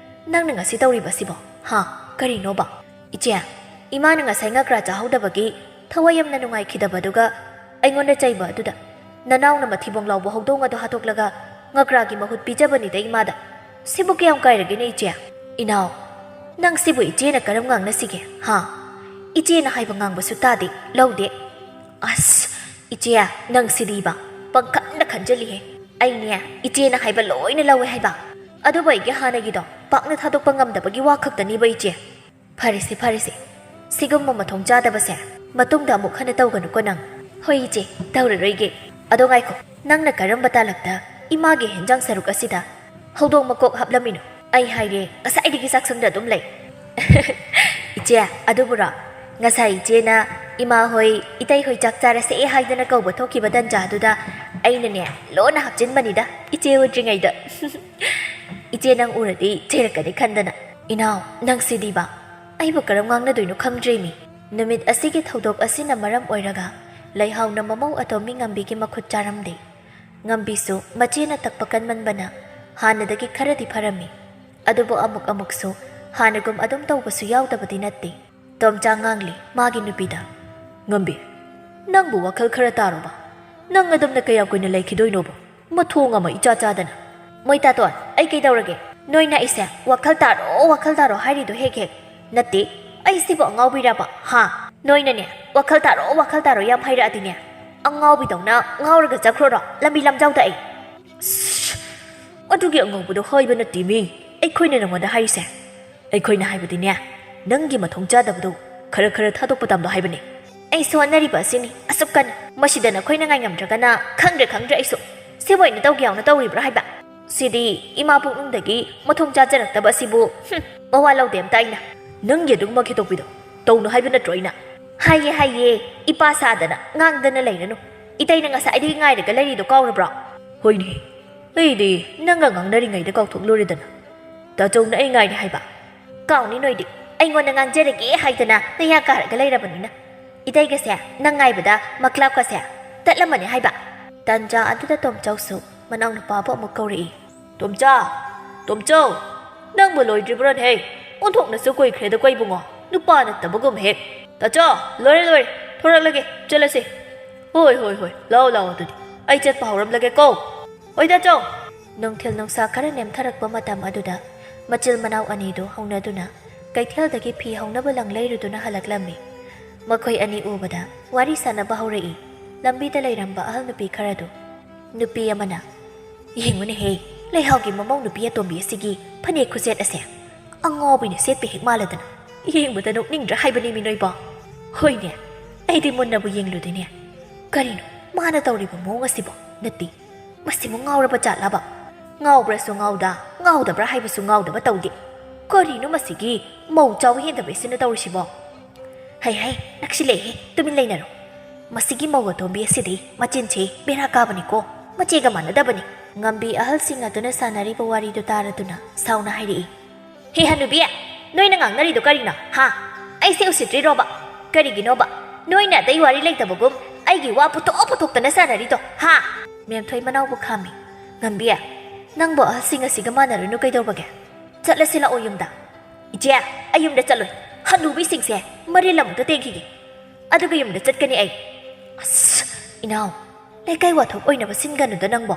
ꯅꯪꯅ ꯉꯁꯤ ꯇꯧꯔꯤꯕꯁꯤꯕꯣ? ꯍꯥ? ꯀꯔꯤꯅꯣꯕ?" "ꯏꯆꯦ, ꯏꯃꯥꯅ ꯉꯁꯥꯏ ꯉꯀ꯭ꯔꯥ ꯆꯥꯍꯧꯗꯕꯒꯤ ꯊꯋꯥꯏ ꯌꯥꯝꯅ ꯅꯨꯡꯉꯥꯏꯈꯤꯗꯕꯗꯨꯒ ꯑꯩꯉꯣꯟꯗ ꯆꯩꯕ ꯑꯗꯨꯗ ꯅꯅꯥꯎꯅ ꯃꯊꯤꯕꯣꯡ ꯂꯥꯎꯕ ꯍꯧꯗꯣꯡ ꯑꯗꯨ ꯍꯥꯠꯇꯣꯛꯂꯒ ꯉꯀ꯭ꯔꯥꯒꯤ ꯃꯍꯨꯠ ꯄꯤꯖꯕꯅꯤꯗ ꯏꯃꯥꯗ꯫ ꯁꯤꯕꯨ ꯀꯌꯥꯝ ꯀꯥꯏꯔꯒꯦꯅꯦ ꯏꯆꯦ?" "ꯏꯅꯥꯎ, ꯅꯪ ꯁꯤꯕꯨ ꯏꯆꯦꯅ ꯀꯔꯝ ꯉꯥꯡꯅꯁꯤꯒꯦ? ꯍꯥ? ꯏꯆꯦꯅ ꯍꯥꯏꯕ ꯉꯥꯡꯕꯁꯨ ꯇꯥꯗꯦ, ꯂꯧꯗꯦ꯫ ꯑꯁ, ꯏꯆꯦ, ꯅꯪ ꯁꯤꯗꯤꯕ ꯄꯪꯈꯟꯗ ꯈꯟꯖꯜꯂꯤꯍꯦ꯫ ꯑꯩꯅꯦ ꯏꯆꯦꯅ ꯍꯥꯏꯕ ꯂꯣꯏꯅ ꯂꯧꯋꯦ ꯍꯥꯏꯕ꯫ ꯑꯗꯨꯕꯨ ꯑꯩꯒꯤ ꯍꯥꯟꯅꯒꯤꯗꯣ ꯄꯥꯛꯅ ꯊꯥꯗꯣꯛꯄ ꯉꯝꯗꯕꯒꯤ ꯋꯥ ꯈꯛꯇꯅꯤꯕ ꯏꯆꯦ꯫ ꯐꯔꯦꯁꯦ, ꯐꯔꯦꯁꯦ, ꯁꯤꯒꯨꯝꯕ ꯃꯊꯣꯡ ꯆꯥꯗꯕꯁꯦ ꯃꯇꯨꯡꯗ ꯑꯃꯨꯛ ꯍꯟꯅ ꯇꯧꯒꯅꯨꯀꯣ ꯅꯪ꯫" "ꯍꯣꯏ ꯏꯆꯦ, ꯇꯧꯔꯔꯣꯏꯒꯦ꯫ ꯑꯗꯣ ꯉꯥꯏꯈꯣ, ꯅꯪꯅ ꯀꯔꯝꯕ ꯇꯥꯂꯛꯇ ꯏꯃꯥꯒꯤ ꯍꯦꯟꯖꯥꯡ ꯁꯔꯨꯛ ꯑꯁꯤꯗ ꯍꯧꯗꯣꯡ ꯃꯀꯣꯛ ꯍꯥꯞꯂꯝꯃꯤꯅꯣ? ꯑꯩ ꯍꯥꯏꯔꯦ, ꯉꯁꯥꯏꯗꯒꯤ ꯆꯥꯛꯁꯪꯗ ꯑꯗꯨꯝ ꯂꯩ꯫" "ꯏꯆꯦ, ꯑꯗꯨꯕꯨꯔꯣ? ꯉꯁꯥꯏ ꯏꯆꯦꯅ ꯏꯃꯥ ꯍꯣꯏ, ꯏꯇꯩ ꯍꯣꯏ ꯆꯥꯛ ꯆꯥꯔꯁꯦ ꯍꯥꯏꯗꯅ ꯀꯧꯕ ꯊꯣꯛꯈꯤꯕ ꯇꯟꯖꯥꯗꯨꯗ ꯑꯩꯅꯅꯦ ꯂꯣꯟꯅ ꯍꯥꯞꯆꯤꯟꯕꯅꯤꯗ, ꯏꯆꯦ ꯎꯗ꯭ꯔꯤꯉꯩꯗ꯫ ꯏꯆꯦ ꯅꯪ ꯎꯔꯗꯤ ꯆꯩꯔꯛꯀꯅꯤ ꯈꯟꯗꯅ꯫" "ꯏꯅꯥꯎ, ꯅꯪ ꯁꯤꯗꯤꯕ ꯑꯩꯕꯨ ꯀꯔꯝ ꯉꯥꯡꯅꯗꯣꯏꯅꯣ ꯈꯪꯗ꯭ꯔꯦꯃꯤ꯫" ꯅꯨꯃꯤꯠ ꯑꯁꯤꯒꯤ ꯊꯧꯗꯣꯛ ꯑꯁꯤꯅ ꯃꯔꯝ ꯑꯣꯏꯔꯒ ꯂꯩꯍꯥꯎꯅ ꯃꯃꯧ ꯑꯇꯣꯝꯕꯤ ꯉꯝꯕꯤꯒꯤ ꯃꯈꯨꯠ ꯆꯥꯔꯝꯗꯦ꯫ ꯉꯝꯕꯤꯁꯨ ꯃꯆꯦꯅ ꯇꯛꯄ ꯀꯟꯃꯟꯕꯅ ꯍꯥꯟꯅꯗꯒꯤ ꯈꯔꯗꯤ ꯐꯔꯝꯃꯤ꯫ ꯑꯗꯨꯕꯨ ꯑꯃꯨꯛ ꯑꯃꯨꯛꯁꯨ ꯍꯥꯟꯅꯒꯨꯝ ꯑꯗꯨꯝ ꯇꯧꯕꯁꯨ ꯌꯥꯎꯗꯕꯗꯤ ꯅꯠꯇꯦ꯫ ꯇꯣꯝꯆꯥ ꯉꯥꯡꯂꯤ ꯃꯥꯒꯤ ꯅꯨꯄꯤꯗ, "ꯉꯝꯕꯤ, ꯅꯪꯕꯨ ꯋꯥꯈꯜ ꯈꯔ ꯇꯥꯔꯣꯕ꯫ ꯅꯪ ꯑꯗꯨꯝꯅ ꯀꯌꯥꯝ ꯀꯨꯏꯅ ꯂꯩꯈꯤꯗꯣꯏꯅꯣꯕ? ꯃꯊꯣꯡ ꯑꯃ ꯏꯆꯥ ꯆꯥꯗꯅ꯫ ꯃꯣꯏ ꯇꯥꯇꯣꯟ, ꯑꯩ ꯀꯩꯗꯧꯔꯒꯦ? ꯅꯣꯏꯅ ꯑꯩꯁꯦ ꯋꯥꯈꯜ ꯇꯥꯔꯣ, ꯋꯥꯈꯜ ꯇꯥꯔꯣ ꯍꯥꯏꯔꯤꯗꯣ ꯍꯦꯛ ꯍꯦꯛ꯫ ꯅꯠꯇꯦ, ꯑꯩꯁꯤꯕꯨ ꯑꯉꯥꯎꯕꯤꯔꯕ? ꯍꯥ? ꯅꯣꯏꯅꯅꯦ, ꯋꯥꯈꯜ ꯇꯥꯔꯣ, ꯋꯥꯈꯜ ꯇꯥꯔꯣ ꯌꯥꯝ ꯍꯥꯏꯔꯛꯑꯗꯤꯅꯦ, ꯑꯉꯥꯎꯕꯤꯗꯧꯅ ꯉꯥꯎꯔꯒ ꯆꯠꯈ꯭ꯔꯣꯔꯣ ꯂꯝꯕꯤ ꯂꯝꯖꯥꯎꯗ ꯑꯩ? ꯑꯁ, ꯑꯗꯨꯒꯤ ꯑꯉꯥꯎꯕꯗꯣ ꯍꯥꯏꯕ ꯅꯠꯇꯦ ꯃꯤ꯫ ꯑꯩꯈꯣꯏꯅ ꯅꯉꯣꯟꯗ ꯍꯥꯏꯔꯤꯁꯦ꯫ ꯑꯩꯈꯣꯏꯅ ꯍꯥꯏꯕꯗꯤꯅꯦ, ꯅꯪꯒꯤ ꯃꯊꯣꯡ ꯆꯥꯗꯕꯗꯣ ꯈꯔ ꯈꯔ ꯊꯥꯗꯣꯛꯄ ꯇꯝꯂꯣ ꯍꯥꯏꯕꯅꯦ꯫ ꯑꯩꯁꯨ ꯍꯣꯠꯅꯔꯤꯕ ꯑꯁꯤꯅꯤ ꯑꯁꯨꯛ ꯀꯟꯅ꯫ ꯃꯁꯤꯗ ꯅꯈꯣꯏꯅ ꯉꯥꯏꯉꯝꯗ꯭ꯔꯒꯅ ꯈꯪꯗ꯭ꯔꯦ, ꯈꯪꯗ꯭ꯔꯦ ꯑꯩꯁꯨ꯫ ꯁꯤꯕꯨ ꯑꯩꯅ ꯇꯧꯒꯦ ꯌꯥꯎꯅ ꯇꯧꯔꯤꯕ꯭ꯔꯥ ꯍꯥꯏꯕ? ꯁꯤꯗꯤ ꯏꯃꯥ ꯄꯨꯛꯅꯨꯡꯗꯒꯤ ꯃꯊꯣꯡ ꯆꯥꯖꯔꯛꯇꯕ ꯑꯁꯤꯕꯨ, ꯍꯨꯝ, ꯃꯋꯥ ꯂꯧꯗꯦ ꯑꯝꯇ ꯑꯩꯅ꯫ ꯅꯪꯒꯤ ꯑꯗꯨꯒꯨꯝꯕ ꯈꯦꯇꯣꯛꯄꯤꯗꯣ ꯇꯧꯅꯨ ꯍꯥꯏꯕ ꯅꯠꯇ꯭ꯔꯣ ꯑꯩꯅ? ꯍꯥꯏꯌꯦ, ꯍꯥꯏꯌꯦ, ꯏꯄꯥ ꯁꯥꯗꯅ ꯉꯥꯡꯗꯅ ꯂꯩꯔꯅꯨ꯫ ꯏꯇꯩꯅ ꯉꯁꯥꯏꯗꯒꯤ ꯉꯥꯏꯔꯒ ꯂꯩꯔꯤꯗꯣ ꯀꯥꯎꯔꯕ꯭ꯔꯣ? ꯍꯣꯏꯅꯦ, ꯑꯩꯗꯤ ꯅꯪꯒ ꯉꯥꯡꯅꯔꯤꯉꯩꯗ ꯀꯥꯎꯊꯣꯛꯂꯨꯔꯦꯗꯅ꯫ ꯇꯥꯆꯧꯅ ꯑꯩ ꯉꯥꯏꯔꯦ ꯍꯥꯏꯕ꯫ ꯀꯥꯎꯅꯤ ꯅꯣꯏꯗꯤ, ꯑꯩꯉꯣꯟꯗ ꯉꯥꯡꯖꯔꯒꯦ ꯍꯥꯏꯗꯅ ꯅꯌꯥ ꯀꯥꯔꯒ ꯂꯩꯔꯕꯅꯤꯅ꯫ ꯏꯇꯩꯒꯁꯦ ꯅꯪ ꯉꯥꯏꯕꯗ ꯃꯀ꯭ꯂꯥꯞꯀꯁꯦ ꯇꯠꯂꯝꯃꯅꯤ ꯍꯥꯏꯕ꯫ ꯇꯟꯖꯥ ꯑꯗꯨꯗ ꯇꯣꯝꯆꯧꯁꯨ ꯃꯅꯥꯎꯅꯨꯄꯥꯕꯨ ꯑꯃꯨꯛ ꯀꯧꯔꯛꯏ꯫ ꯇꯣꯝꯆꯥ! ꯇꯣꯝꯆꯧ! ꯅꯪꯕꯨ ꯂꯣꯏꯗ꯭ꯔꯤꯕ꯭ꯔꯣꯅꯦꯍꯦ? ꯑꯣꯟꯊꯣꯛꯅꯁꯨ ꯀꯨꯏꯈ꯭ꯔꯦꯗꯀꯣ ꯏꯕꯨꯡꯉꯣ, ꯅꯨꯄꯥ ꯅꯠꯇꯕꯒꯨꯝ ꯍꯦꯛ꯫ ꯇꯥꯆꯧ, ꯂꯣꯏꯔꯦ ꯂꯣꯏꯔꯦ, ꯊꯣꯔꯛꯂꯒꯦ, ꯆꯠꯂꯁꯦ꯫ ꯍꯣꯏ ꯍꯣꯏ ꯍꯣꯏ, ꯂꯥꯛꯑꯣ ꯂꯥꯛꯑꯣ, ꯑꯗꯨꯗꯤ ꯑꯩ ꯆꯠꯄ ꯍꯧꯔꯝꯂꯒꯦꯀꯣ꯫ ꯍꯣꯏ ꯇꯥꯆꯧ꯫ ꯅꯨꯡꯊꯤꯜ ꯅꯨꯡꯁꯥ ꯈꯔ ꯅꯦꯝꯊꯔꯛꯄ ꯃꯇꯝ ꯑꯗꯨꯗ ꯃꯆꯤꯜ ꯃꯅꯥꯎ ꯑꯅꯤꯗꯨ ꯍꯧꯅꯗꯨꯅ ꯀꯩꯊꯦꯜꯗꯒꯤ ꯐꯤ ꯍꯧꯅꯕ ꯂꯪ ꯂꯩꯔꯨꯗꯨꯅ ꯍꯜꯂꯛꯂꯝꯃꯤ꯫ ꯃꯈꯣꯏ ꯑꯅꯤ ꯎꯕꯗ ꯋꯥꯔꯤ ꯁꯥꯟꯅꯕ ꯍꯧꯔꯛꯏ ꯂꯝꯕꯤꯗ ꯂꯩꯔꯝꯕ ꯑꯍꯜ ꯅꯨꯄꯤ ꯈꯔꯗꯨ꯫ ꯅꯨꯄꯤ ꯑꯃꯅ, "ꯌꯦꯡꯉꯨꯅꯦꯍꯦ, ꯂꯩꯍꯥꯎꯒꯤ ꯃꯃꯧ ꯅꯨꯄꯤ ꯑꯇꯣꯝꯕꯤ ꯑꯁꯤꯒꯤ ꯐꯅꯦꯛ ꯈꯨꯁꯦꯠ ꯑꯁꯦ꯫ ꯑꯉꯥꯎꯕꯤꯅ ꯁꯦꯠꯄ ꯍꯦꯛ ꯃꯥꯜꯂꯗꯅ꯫ ꯌꯦꯡꯕꯗ ꯅꯣꯛꯅꯤꯡꯗ꯭ꯔꯥ ꯍꯥꯏꯕꯅꯤꯃꯤ ꯅꯣꯏꯕꯣ?" "ꯍꯣꯏꯅꯦ, ꯑꯩꯗꯤ ꯃꯨꯟꯅꯕꯨ ꯌꯦꯡꯂꯨꯗꯦꯅꯦ꯫ ꯀꯔꯤꯅꯣ ꯃꯥꯅ ꯇꯧꯔꯤꯕ ꯃꯑꯣꯡ ꯑꯁꯤꯕꯣ? ꯅꯠꯇꯦ, ꯃꯁꯤꯕꯨ ꯉꯥꯎꯔꯕ ꯖꯥꯠꯂꯕ? ꯉꯥꯎꯕ꯭ꯔꯁꯨ ꯉꯥꯎꯗ, ꯉꯥꯎꯗꯕ꯭ꯔꯥ ꯍꯥꯏꯕꯁꯨ ꯉꯥꯎꯗꯕ ꯇꯧꯗꯦ꯫ ꯀꯔꯤꯅꯣ ꯃꯁꯤꯒꯤ ꯃꯧ ꯆꯥꯎ ꯍꯦꯟꯗꯕ ꯑꯁꯤꯅ ꯇꯧꯔꯤꯁꯤꯕꯣ?" "ꯍꯩ ꯍꯩ, ꯅꯛꯁꯤꯜꯂꯛꯑꯦꯍꯦ, ꯇꯨꯃꯤꯟ ꯂꯩꯅꯔꯣ꯫ ꯃꯁꯤꯒꯤ ꯃꯧ ꯑꯇꯣꯝꯕꯤ ꯑꯁꯤꯗꯤ ꯃꯆꯤꯟꯁꯦ ꯕꯦꯔꯥ ꯀꯥꯕꯅꯤꯀꯣ, ꯃꯆꯦꯒ ꯃꯥꯟꯅꯗꯕꯅꯤ꯫" ꯉꯝꯕꯤ ꯑꯍꯜꯁꯤꯡ ꯑꯗꯨꯅ ꯁꯥꯟꯅꯔꯤꯕ ꯋꯥꯔꯤꯗꯨ ꯇꯥꯔꯗꯨꯅ ꯁꯥꯎꯅ ꯍꯥꯏꯔꯛꯏ꯫ "ꯍꯦ ꯍꯅꯨꯕꯤ, ꯅꯣꯏꯅ ꯉꯥꯡꯅꯔꯤꯗꯣ ꯀꯔꯤꯅꯣ? ꯍꯥ? ꯑꯩꯁꯦ ꯎꯁꯤꯠꯇ꯭ꯔꯤꯔꯣꯕ? ꯀꯔꯤꯒꯤꯅꯣꯕ? ꯅꯣꯏꯅ ꯑꯇꯩ ꯋꯥꯔꯤ ꯂꯩꯇꯕꯒꯨꯝ ꯑꯩꯒꯤ ꯋꯥ ꯄꯨꯊꯣꯛ ꯄꯨꯊꯣꯛꯇꯅ ꯁꯥꯟꯅꯔꯤꯗꯣ, ꯍꯥ?" ꯃꯦꯝꯊꯣꯏ ꯃꯅꯥꯎꯕꯨ ꯈꯥꯝꯃꯤ꯫ "ꯉꯝꯕꯤ, ꯅꯪꯕꯨ ꯑꯍꯜꯁꯤꯡ ꯑꯁꯤꯒ ꯃꯥꯟꯅꯔꯨꯅꯨ ꯀꯩꯗꯧꯕꯒꯦ? ꯆꯠꯂꯁꯤ ꯂꯥꯛꯑꯣ ꯌꯨꯝꯗ꯫" "ꯏꯆꯦ, ꯑꯩ ꯌꯨꯝꯗ ꯆꯠꯂꯣꯏ꯫ ꯍꯅꯨꯕꯤꯁꯤꯡꯁꯦ ꯃꯔꯤꯜ ꯑꯃꯨꯛꯇ ꯇꯦꯡꯈꯤꯒꯦ꯫ ꯑꯗꯨꯒ ꯌꯨꯝꯗ ꯆꯠꯀꯅꯤ ꯑꯩ꯫" "ꯑꯁ, ꯏꯅꯥꯎ, ꯂꯩꯀꯥꯏ ꯋꯥꯊꯣꯛ ꯑꯣꯏꯅꯕ ꯁꯤꯟꯒꯅꯨꯗ ꯅꯪꯕꯣ꯫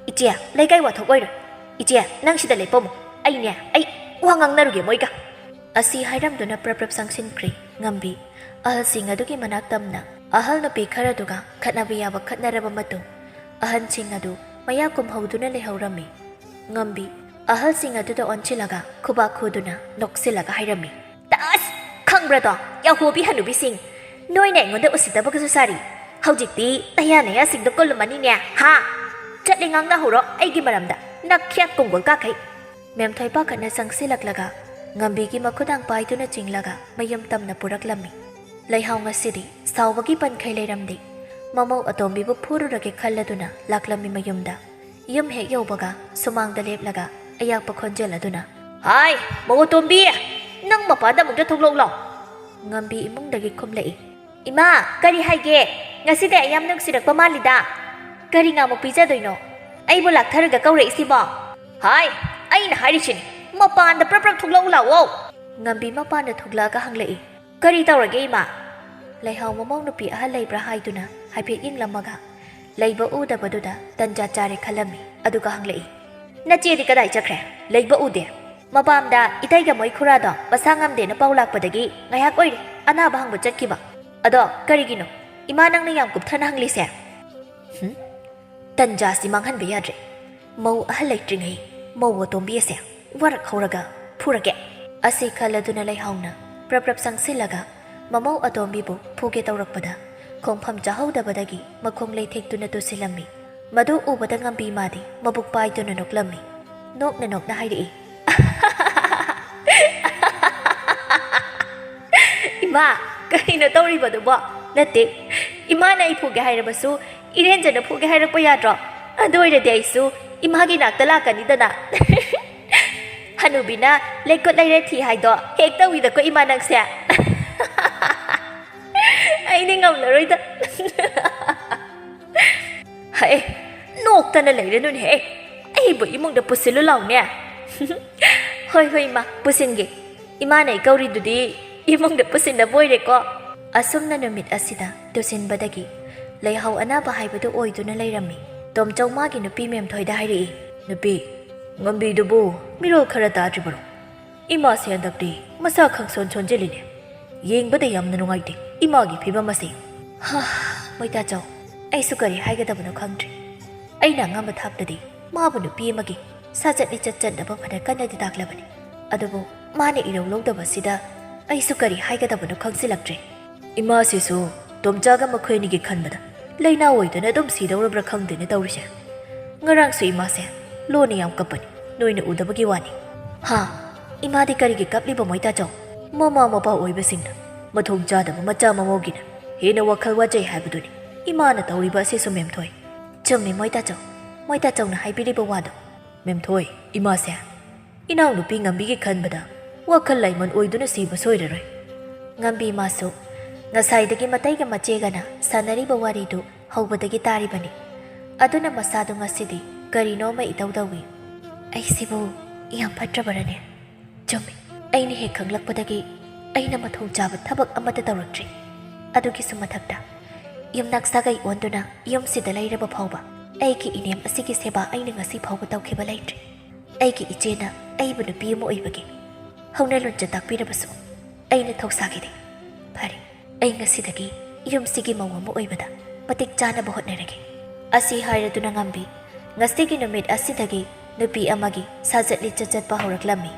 "ꯏꯆꯦ, ꯂꯩꯀꯥꯏ ꯋꯥꯊꯣꯛ ꯑꯣꯏꯔꯣꯏ꯫ ꯏꯆꯦ, ꯅꯪ ꯁꯤꯗ ꯂꯦꯞꯄꯝꯃꯨ꯫ ꯑꯩꯅꯦ, ꯑꯩ ꯋꯥ ꯉꯥꯡꯅꯔꯨꯒꯦ ꯃꯣꯏꯒ"꯫ ꯑꯁꯤ ꯍꯥꯏꯔꯝꯗꯨꯅ ꯄ꯭ꯔꯞ ꯄ꯭ꯔꯞ ꯆꯪꯁꯤꯟꯈ꯭ꯔꯦ ꯉꯝꯕꯤ꯫ ꯑꯍꯜꯁꯤꯡ ꯑꯗꯨꯒꯤ ꯃꯅꯥꯛ ꯇꯝꯅ ꯑꯍꯜ ꯅꯨꯄꯤ ꯈꯔꯗꯨꯒ ꯈꯠꯅꯕ ꯌꯥꯕ ꯈꯠꯅꯔꯕ ꯃꯇꯨꯡ, ꯑꯍꯟꯁꯤꯡ ꯑꯗꯨ ꯃꯌꯥ ꯀꯨꯝꯍꯧꯗꯨꯅ ꯂꯩꯍꯧꯔꯝꯃꯤ꯫ ꯉꯝꯕꯤ ꯑꯍꯜꯁꯤꯡ ꯑꯗꯨꯗ ꯑꯣꯟꯁꯤꯜꯂꯒ ꯈꯨꯕꯥꯛ ꯈꯨꯗꯨꯅ ꯅꯣꯛꯁꯤꯜꯂꯒ ꯍꯥꯏꯔꯝꯃꯤ꯫ "ꯇꯁ! ꯈꯪꯕ꯭ꯔꯗꯣ, ꯌꯥꯍꯣꯕꯤ ꯍꯅꯨꯕꯤꯁꯤꯡ, ꯅꯣꯏꯅ ꯑꯩꯉꯣꯟꯗ ꯎꯁꯤꯠꯇꯕꯒꯁꯨ ꯁꯥꯔꯤ꯫ ꯍꯧꯖꯤꯛꯇꯤ ꯅꯌꯥ ꯅꯌꯥꯁꯤꯡꯗꯣ ꯀꯨꯜꯂꯝꯃꯅꯤꯅꯦ, ꯍꯥ? ꯆꯠꯂꯦ, ꯉꯥꯡꯅꯍꯧꯔꯣ ꯑꯩꯒꯤ ꯃꯔꯝꯗ, ꯅꯈ꯭ꯌꯥꯠ ꯀꯣꯡꯒꯣꯜ ꯀꯥꯈꯩ"꯫ ꯃꯦꯝꯊꯣꯏ ꯄꯥꯈꯠꯅ ꯆꯪꯁꯤꯜꯂꯛꯂꯒ ꯉꯝꯕꯤꯒꯤ ꯃꯈꯨꯗꯥꯡ ꯄꯥꯏꯗꯨꯅ ꯆꯤꯡꯂꯒ ꯃꯌꯨꯝ ꯇꯝꯅ ꯄꯨꯔꯛꯂꯝꯃꯤ꯫ ꯂꯩꯍꯥꯎ ꯉꯁꯤꯗꯤ ꯁꯥꯎꯕꯒꯤ ꯄꯟꯈꯩ ꯂꯩꯔꯝꯗꯦ꯫ ꯃꯃꯧ ꯑꯇꯣꯝꯕꯤꯕꯨ ꯐꯨꯔꯨꯔꯒꯦ ꯈꯜꯂꯗꯨꯅ ꯂꯥꯛꯂꯝꯃꯤ ꯃꯌꯨꯝꯗ꯫ ꯌꯨꯝ ꯍꯦꯛ ꯌꯧꯕꯒ ꯁꯨꯃꯥꯡꯗ ꯂꯦꯞꯂꯒ ꯑꯌꯥꯛꯄ ꯈꯣꯟꯖꯦꯜ ꯑꯗꯨꯅ, "ꯍꯥꯏ, ꯃꯧ ꯑꯇꯣꯝꯕꯤ, ꯅꯪ ꯃꯄꯥꯟꯗ ꯑꯃꯨꯛꯇ ꯊꯣꯛꯂꯛꯎ ꯂꯥꯎ"꯫ ꯉꯝꯕꯤ ꯏꯃꯨꯡꯗꯒꯤ ꯈꯨꯝꯂꯛꯏ꯫ "ꯏꯃꯥ, ꯀꯔꯤ ꯍꯥꯏꯒꯦ? ꯉꯁꯤꯗꯤ ꯑꯩ ꯌꯥꯝ ꯅꯨꯡꯁꯤꯔꯛꯄ ꯃꯥꯜꯂꯤꯗ꯫ ꯀꯔꯤ ꯉꯥꯃꯨꯛ ꯄꯤꯖꯗꯣꯏꯅꯣ? ꯑꯩꯕꯨ ꯂꯥꯛꯊꯔꯒ ꯀꯧꯔꯛꯏꯁꯤꯕꯣ?" "ꯍꯥꯏ, ꯑꯩꯅ ꯍꯥꯏꯔꯤꯁꯤꯅꯤ, ꯃꯄꯥꯟꯗ ꯄ꯭ꯔꯞ ꯄ꯭ꯔꯞ ꯊꯣꯛꯂꯛꯎ ꯂꯥꯛꯑꯣ"꯫ ꯉꯝꯕꯤ ꯃꯄꯥꯟꯗ ꯊꯣꯛꯂꯛꯑꯒ ꯍꯪꯂꯛꯏ꯫ "ꯀꯔꯤ ꯇꯧꯔꯒꯦ, ꯏꯃꯥ?" ꯂꯩꯍꯥꯎ ꯃꯃꯧ ꯅꯨꯄꯤ ꯑꯍꯜ ꯂꯩꯕ꯭ꯔꯥ ꯍꯥꯏꯗꯨꯅ ꯍꯥꯏꯐꯦꯠ ꯌꯦꯡꯂꯝꯃꯒ ꯂꯩꯕ ꯎꯗꯕꯗꯨꯗ ꯇꯟꯖꯥ ꯆꯥꯔꯦ ꯈꯜꯂꯝꯃꯤ꯫ ꯑꯗꯨꯒ ꯍꯪꯂꯛꯏ, "ꯅꯆꯦꯗꯤ ꯀꯗꯥꯏ ꯆꯠꯈ꯭ꯔꯦ? ꯂꯩꯕ ꯎꯗꯦ꯫ ꯃꯄꯥꯝꯗ ꯏꯇꯩꯒ ꯃꯣꯏ ꯈꯨꯔꯥꯗꯣ ꯃꯁꯥ ꯉꯝꯗꯦꯅ ꯄꯥꯎ ꯂꯥꯛꯄꯗꯒꯤ ꯉꯥꯏꯍꯥꯛ ꯑꯣꯏꯔꯦ ꯑꯅꯥꯕ ꯍꯪꯕ ꯆꯠꯈꯤꯕ꯫ ꯑꯗꯣ ꯀꯔꯤꯒꯤꯅꯣ ꯏꯃꯥ ꯅꯪꯅ ꯌꯥꯝ ꯀꯨꯞꯊꯅ ꯍꯪꯂꯤꯁꯦ?" ꯍꯨꯝ? ꯇꯟꯖꯥꯁꯤ ꯃꯥꯡꯍꯟꯕ ꯌꯥꯗ꯭ꯔꯦ꯫ ꯃꯧ ꯑꯍꯜ ꯂꯩꯇ꯭ꯔꯤꯉꯩ ꯃꯧ ꯑꯇꯣꯝꯕꯤ ꯑꯁꯦ ꯋꯥꯔꯛ ꯍꯧꯔꯒ ꯐꯨꯔꯒꯦ꯫ ꯑꯁꯤ ꯈꯜꯂꯗꯨꯅ ꯂꯩꯍꯥꯎꯅ ꯄ꯭ꯔꯞ ꯄ꯭ꯔꯞ ꯆꯪꯁꯤꯜꯂꯒ ꯃꯃꯧ ꯑꯇꯣꯝꯕꯤꯕꯨ ꯐꯨꯒꯦ ꯇꯧꯔꯛꯄꯗ ꯈꯣꯡꯐꯝ ꯆꯥꯍꯧꯗꯕꯗꯒꯤ ꯃꯈꯣꯡ ꯂꯩꯊꯦꯛꯇꯨꯅ ꯇꯨꯁꯤꯜꯂꯝꯃꯤ꯫ ꯃꯗꯨ ꯎꯕꯗ ꯉꯝꯕꯤ ꯃꯥꯗꯤ ꯃꯕꯨꯛ ꯄꯥꯏꯗꯨꯅ ꯅꯣꯛꯂꯝꯃꯤ꯫ ꯅꯣꯛꯅ ꯅꯣꯛꯅ ꯍꯥꯏꯔꯛꯏ, "ꯏꯃꯥ, ꯀꯔꯤꯅꯣ ꯇꯧꯔꯤꯕꯗꯨꯕꯣ? ꯅꯠꯇꯦ, ꯏꯃꯥꯅ ꯑꯩ ꯐꯨꯒꯦ ꯍꯥꯏꯔꯕꯁꯨ ꯏꯔꯦꯟꯖꯅ ꯐꯨꯒꯦ ꯍꯥꯏꯔꯛꯄ ꯌꯥꯗ꯭ꯔꯣ? ꯑꯗꯨ ꯑꯣꯏꯔꯗꯤ ꯑꯩꯁꯨ ꯏꯃꯥꯒꯤ ꯅꯥꯛꯇ ꯂꯥꯛꯀꯅꯤꯗꯅ"꯫ ꯍꯅꯨꯕꯤꯅ ꯂꯩꯀꯨꯠ ꯂꯩꯔꯦ ꯊꯤ ꯍꯥꯏꯗꯣ ꯍꯦꯛ ꯇꯧꯏꯗꯀꯣ ꯏꯃꯥ ꯅꯪꯁꯦ꯫ ꯑꯩꯗꯤ ꯉꯝꯂꯔꯣꯏꯗ꯫ ꯍꯦ, ꯅꯣꯛꯇꯅ ꯂꯩꯔꯅꯨꯅꯦꯍꯦ꯫ ꯑꯩꯕꯨ ꯏꯃꯨꯡꯗ ꯄꯨꯁꯤꯜꯂꯨ ꯂꯥꯎꯅꯦ꯫ "ꯍꯣꯏ, ꯍꯣꯏ, ꯏꯃꯥ, ꯄꯨꯁꯤꯟꯒꯦ꯫ ꯏꯃꯥꯅ ꯑꯩ ꯀꯧꯔꯤꯗꯨꯗꯤ ꯏꯃꯨꯡꯗ ꯄꯨꯁꯤꯟꯅꯕ ꯑꯣꯏꯔꯦꯀꯣ"꯫ ꯑꯁꯨꯝꯅ ꯅꯨꯃꯤꯠ ꯑꯁꯤꯗ ꯇꯨꯁꯤꯟꯕꯗꯒꯤ ꯂꯩꯍꯥꯎ ꯑꯅꯥꯕ ꯍꯥꯏꯕꯗꯨ ꯑꯣꯏꯗꯨꯅ ꯂꯩꯔꯝꯃꯤ꯫ ꯇꯣꯝꯆꯧ ꯃꯥꯒꯤ ꯅꯨꯄꯤ ꯃꯦꯝꯊꯣꯏꯗ ꯍꯥꯏꯔꯛꯏ, "ꯅꯨꯄꯤ, ꯉꯝꯕꯤꯗꯨꯕꯨ ꯃꯤꯔꯣꯜ ꯈꯔ ꯇꯥꯗ꯭ꯔꯤꯕꯔꯣ? ꯏꯃꯥꯁꯦ ꯍꯟꯗꯛꯇꯤ ꯃꯁꯥ ꯈꯪꯁꯣꯟ ꯁꯣꯟꯖꯤꯜꯂꯤꯅꯦ꯫ ꯌꯦꯡꯕꯗ ꯌꯥꯝꯅ ꯅꯨꯡꯉꯥꯏꯇꯦ ꯏꯃꯥꯒꯤ ꯐꯤꯕꯝ ꯑꯁꯤ꯫" ꯍꯥ, ꯃꯣꯏꯇꯥꯆꯧ, ꯑꯩꯁꯨ ꯀꯔꯤ ꯍꯥꯏꯒꯗꯕꯅꯣ ꯈꯪꯗ꯭ꯔꯦ꯫ ꯑꯩꯅ ꯑꯉꯝꯕ ꯊꯥꯛꯇꯗꯤ ꯃꯥꯕꯨ ꯅꯨꯄꯤ ꯑꯃꯒꯤ ꯁꯥꯖꯠ ꯂꯤꯆꯠ ꯆꯠꯅꯕ ꯐꯅ ꯀꯟꯅꯗꯤ ꯇꯥꯛꯂꯕꯅꯤ꯫ ꯑꯗꯨꯕꯨ ꯃꯥꯅ ꯏꯔꯧ ꯂꯧꯗꯕꯁꯤꯗ ꯑꯩꯁꯨ ꯀꯔꯤ ꯍꯥꯏꯒꯗꯕꯅꯣ ꯈꯪꯖꯤꯜꯂꯛꯇ꯭ꯔꯦ꯫ ꯏꯃꯥꯁꯤꯁꯨ ꯇꯣꯝꯆꯥꯒ ꯃꯈꯣꯏ ꯑꯅꯤꯒꯤ ꯈꯟꯕꯗ ꯂꯩꯅꯥ ꯑꯣꯏꯗꯨꯅ ꯑꯗꯨꯝ ꯁꯤꯗꯧꯔꯕ꯭ꯔꯥ ꯈꯪꯗꯦꯅꯦ ꯇꯧꯔꯤꯁꯦ꯫ ꯉꯔꯥꯡꯁꯨ ꯏꯃꯥꯁꯦ ꯂꯣꯟꯅ ꯌꯥꯝ ꯀꯞꯄꯅꯤ, ꯅꯣꯏꯅ ꯎꯗꯕꯒꯤ ꯋꯥꯅꯤ꯫ ꯍꯥ? ꯏꯃꯥꯗꯤ ꯀꯔꯤꯒꯤ ꯀꯞꯂꯤꯕ ꯃꯣꯏꯇꯥꯆꯧ? ꯃꯃꯥ ꯃꯄꯥ ꯑꯣꯏꯕꯁꯤꯡꯅ ꯃꯊꯣꯡ ꯆꯥꯗꯕ ꯃꯆꯥ ꯃꯃꯧꯒꯤꯅ ꯍꯦꯟꯅ ꯋꯥꯈꯜ ꯋꯥꯖꯩ ꯍꯥꯏꯕꯗꯨꯅꯤ ꯏꯃꯥꯅ ꯇꯧꯔꯤꯕ ꯑꯁꯤꯁꯨ, ꯃꯦꯝꯊꯣꯏ꯫ ꯆꯨꯝꯃꯤ ꯃꯣꯏꯇꯥꯆꯧ, ꯃꯣꯏꯇꯥꯆꯧꯅ ꯍꯥꯏꯕꯤꯔꯤꯕ ꯋꯥꯗꯣ꯫ ꯃꯦꯝꯊꯣꯏ, ꯏꯃꯥꯁꯦ ꯏꯅꯥꯎꯅꯨꯄꯤ ꯉꯝꯕꯤꯒꯤ ꯈꯟꯕꯗ ꯋꯥꯈꯜ ꯂꯥꯏꯃꯟ ꯑꯣꯏꯗꯨꯅ ꯁꯤꯕ ꯁꯣꯏꯔꯔꯣꯏ꯫ ꯉꯝꯕꯤ ꯃꯥꯁꯨ ꯉꯁꯥꯏꯗꯒꯤ ꯃꯇꯩꯒ ꯃꯆꯦꯒꯅ ꯁꯥꯟꯅꯔꯤꯕ ꯋꯥꯔꯤꯗꯨ ꯍꯧꯕꯗꯒꯤ ꯇꯥꯔꯤꯕꯅꯤ꯫ ꯑꯗꯨꯅ ꯃꯁꯥꯗꯨ ꯉꯁꯤꯗꯤ ꯀꯔꯤꯅꯣ ꯑꯃ ꯏꯇꯧ ꯇꯧꯏ꯫ ꯑꯩꯁꯤꯕꯨ ꯌꯥꯝ ꯐꯠꯇ꯭ꯔꯕꯔꯅꯦ? ꯆꯨꯝꯃꯤ, ꯑꯩꯅ ꯍꯦꯛ ꯈꯪꯂꯛꯄꯗꯒꯤ ꯑꯩꯅ ꯃꯊꯣꯡ ꯆꯥꯕ ꯊꯕꯛ ꯑꯃꯠꯇ ꯇꯧꯔꯛꯇ꯭ꯔꯤ꯫ ꯑꯗꯨꯒꯤꯁꯨ ꯃꯊꯛꯇ ꯌꯨꯝꯅꯥꯛ ꯁꯥꯒꯩ ꯑꯣꯟꯗꯨꯅ ꯌꯨꯝꯁꯤꯗ ꯂꯩꯔꯕ ꯐꯥꯎꯕ ꯑꯩꯒꯤ ꯏꯅꯦꯝ ꯑꯁꯤꯒꯤ ꯁꯦꯕꯥ ꯑꯩꯅ ꯉꯁꯤ ꯐꯥꯎꯕ ꯇꯧꯈꯤꯕ ꯂꯩꯇ꯭ꯔꯤ꯫ ꯑꯩꯒꯤ ꯏꯆꯦꯅ ꯑꯩꯕꯨ ꯅꯨꯄꯤ ꯑꯃ ꯑꯣꯏꯕꯒꯤ ꯍꯧꯅ ꯂꯣꯟꯆꯠ ꯇꯥꯛꯄꯤꯔꯕꯁꯨ ꯑꯩꯅ ꯊꯧꯁꯥꯈꯤꯗꯦ꯫ ꯐꯔꯦ, ꯑꯩ ꯉꯁꯤꯗꯒꯤ ꯌꯨꯝꯁꯤꯒꯤ ꯃꯧ ꯑꯃ ꯑꯣꯏꯕꯗ ꯃꯇꯤꯛ ꯆꯥꯅꯕ ꯍꯣꯠꯅꯔꯒꯦ꯫ ꯑꯁꯤ ꯍꯥꯏꯔꯗꯨꯅ ꯉꯝꯕꯤ ꯉꯁꯤꯒꯤ ꯅꯨꯃꯤꯠ ꯑꯁꯤꯗꯒꯤ ꯅꯨꯄꯤ ꯑꯃꯒꯤ ꯁꯥꯖꯠ ꯂꯤꯆꯠ ꯆꯠꯄ ꯍꯧꯔꯛꯂꯝꯃꯤ꯫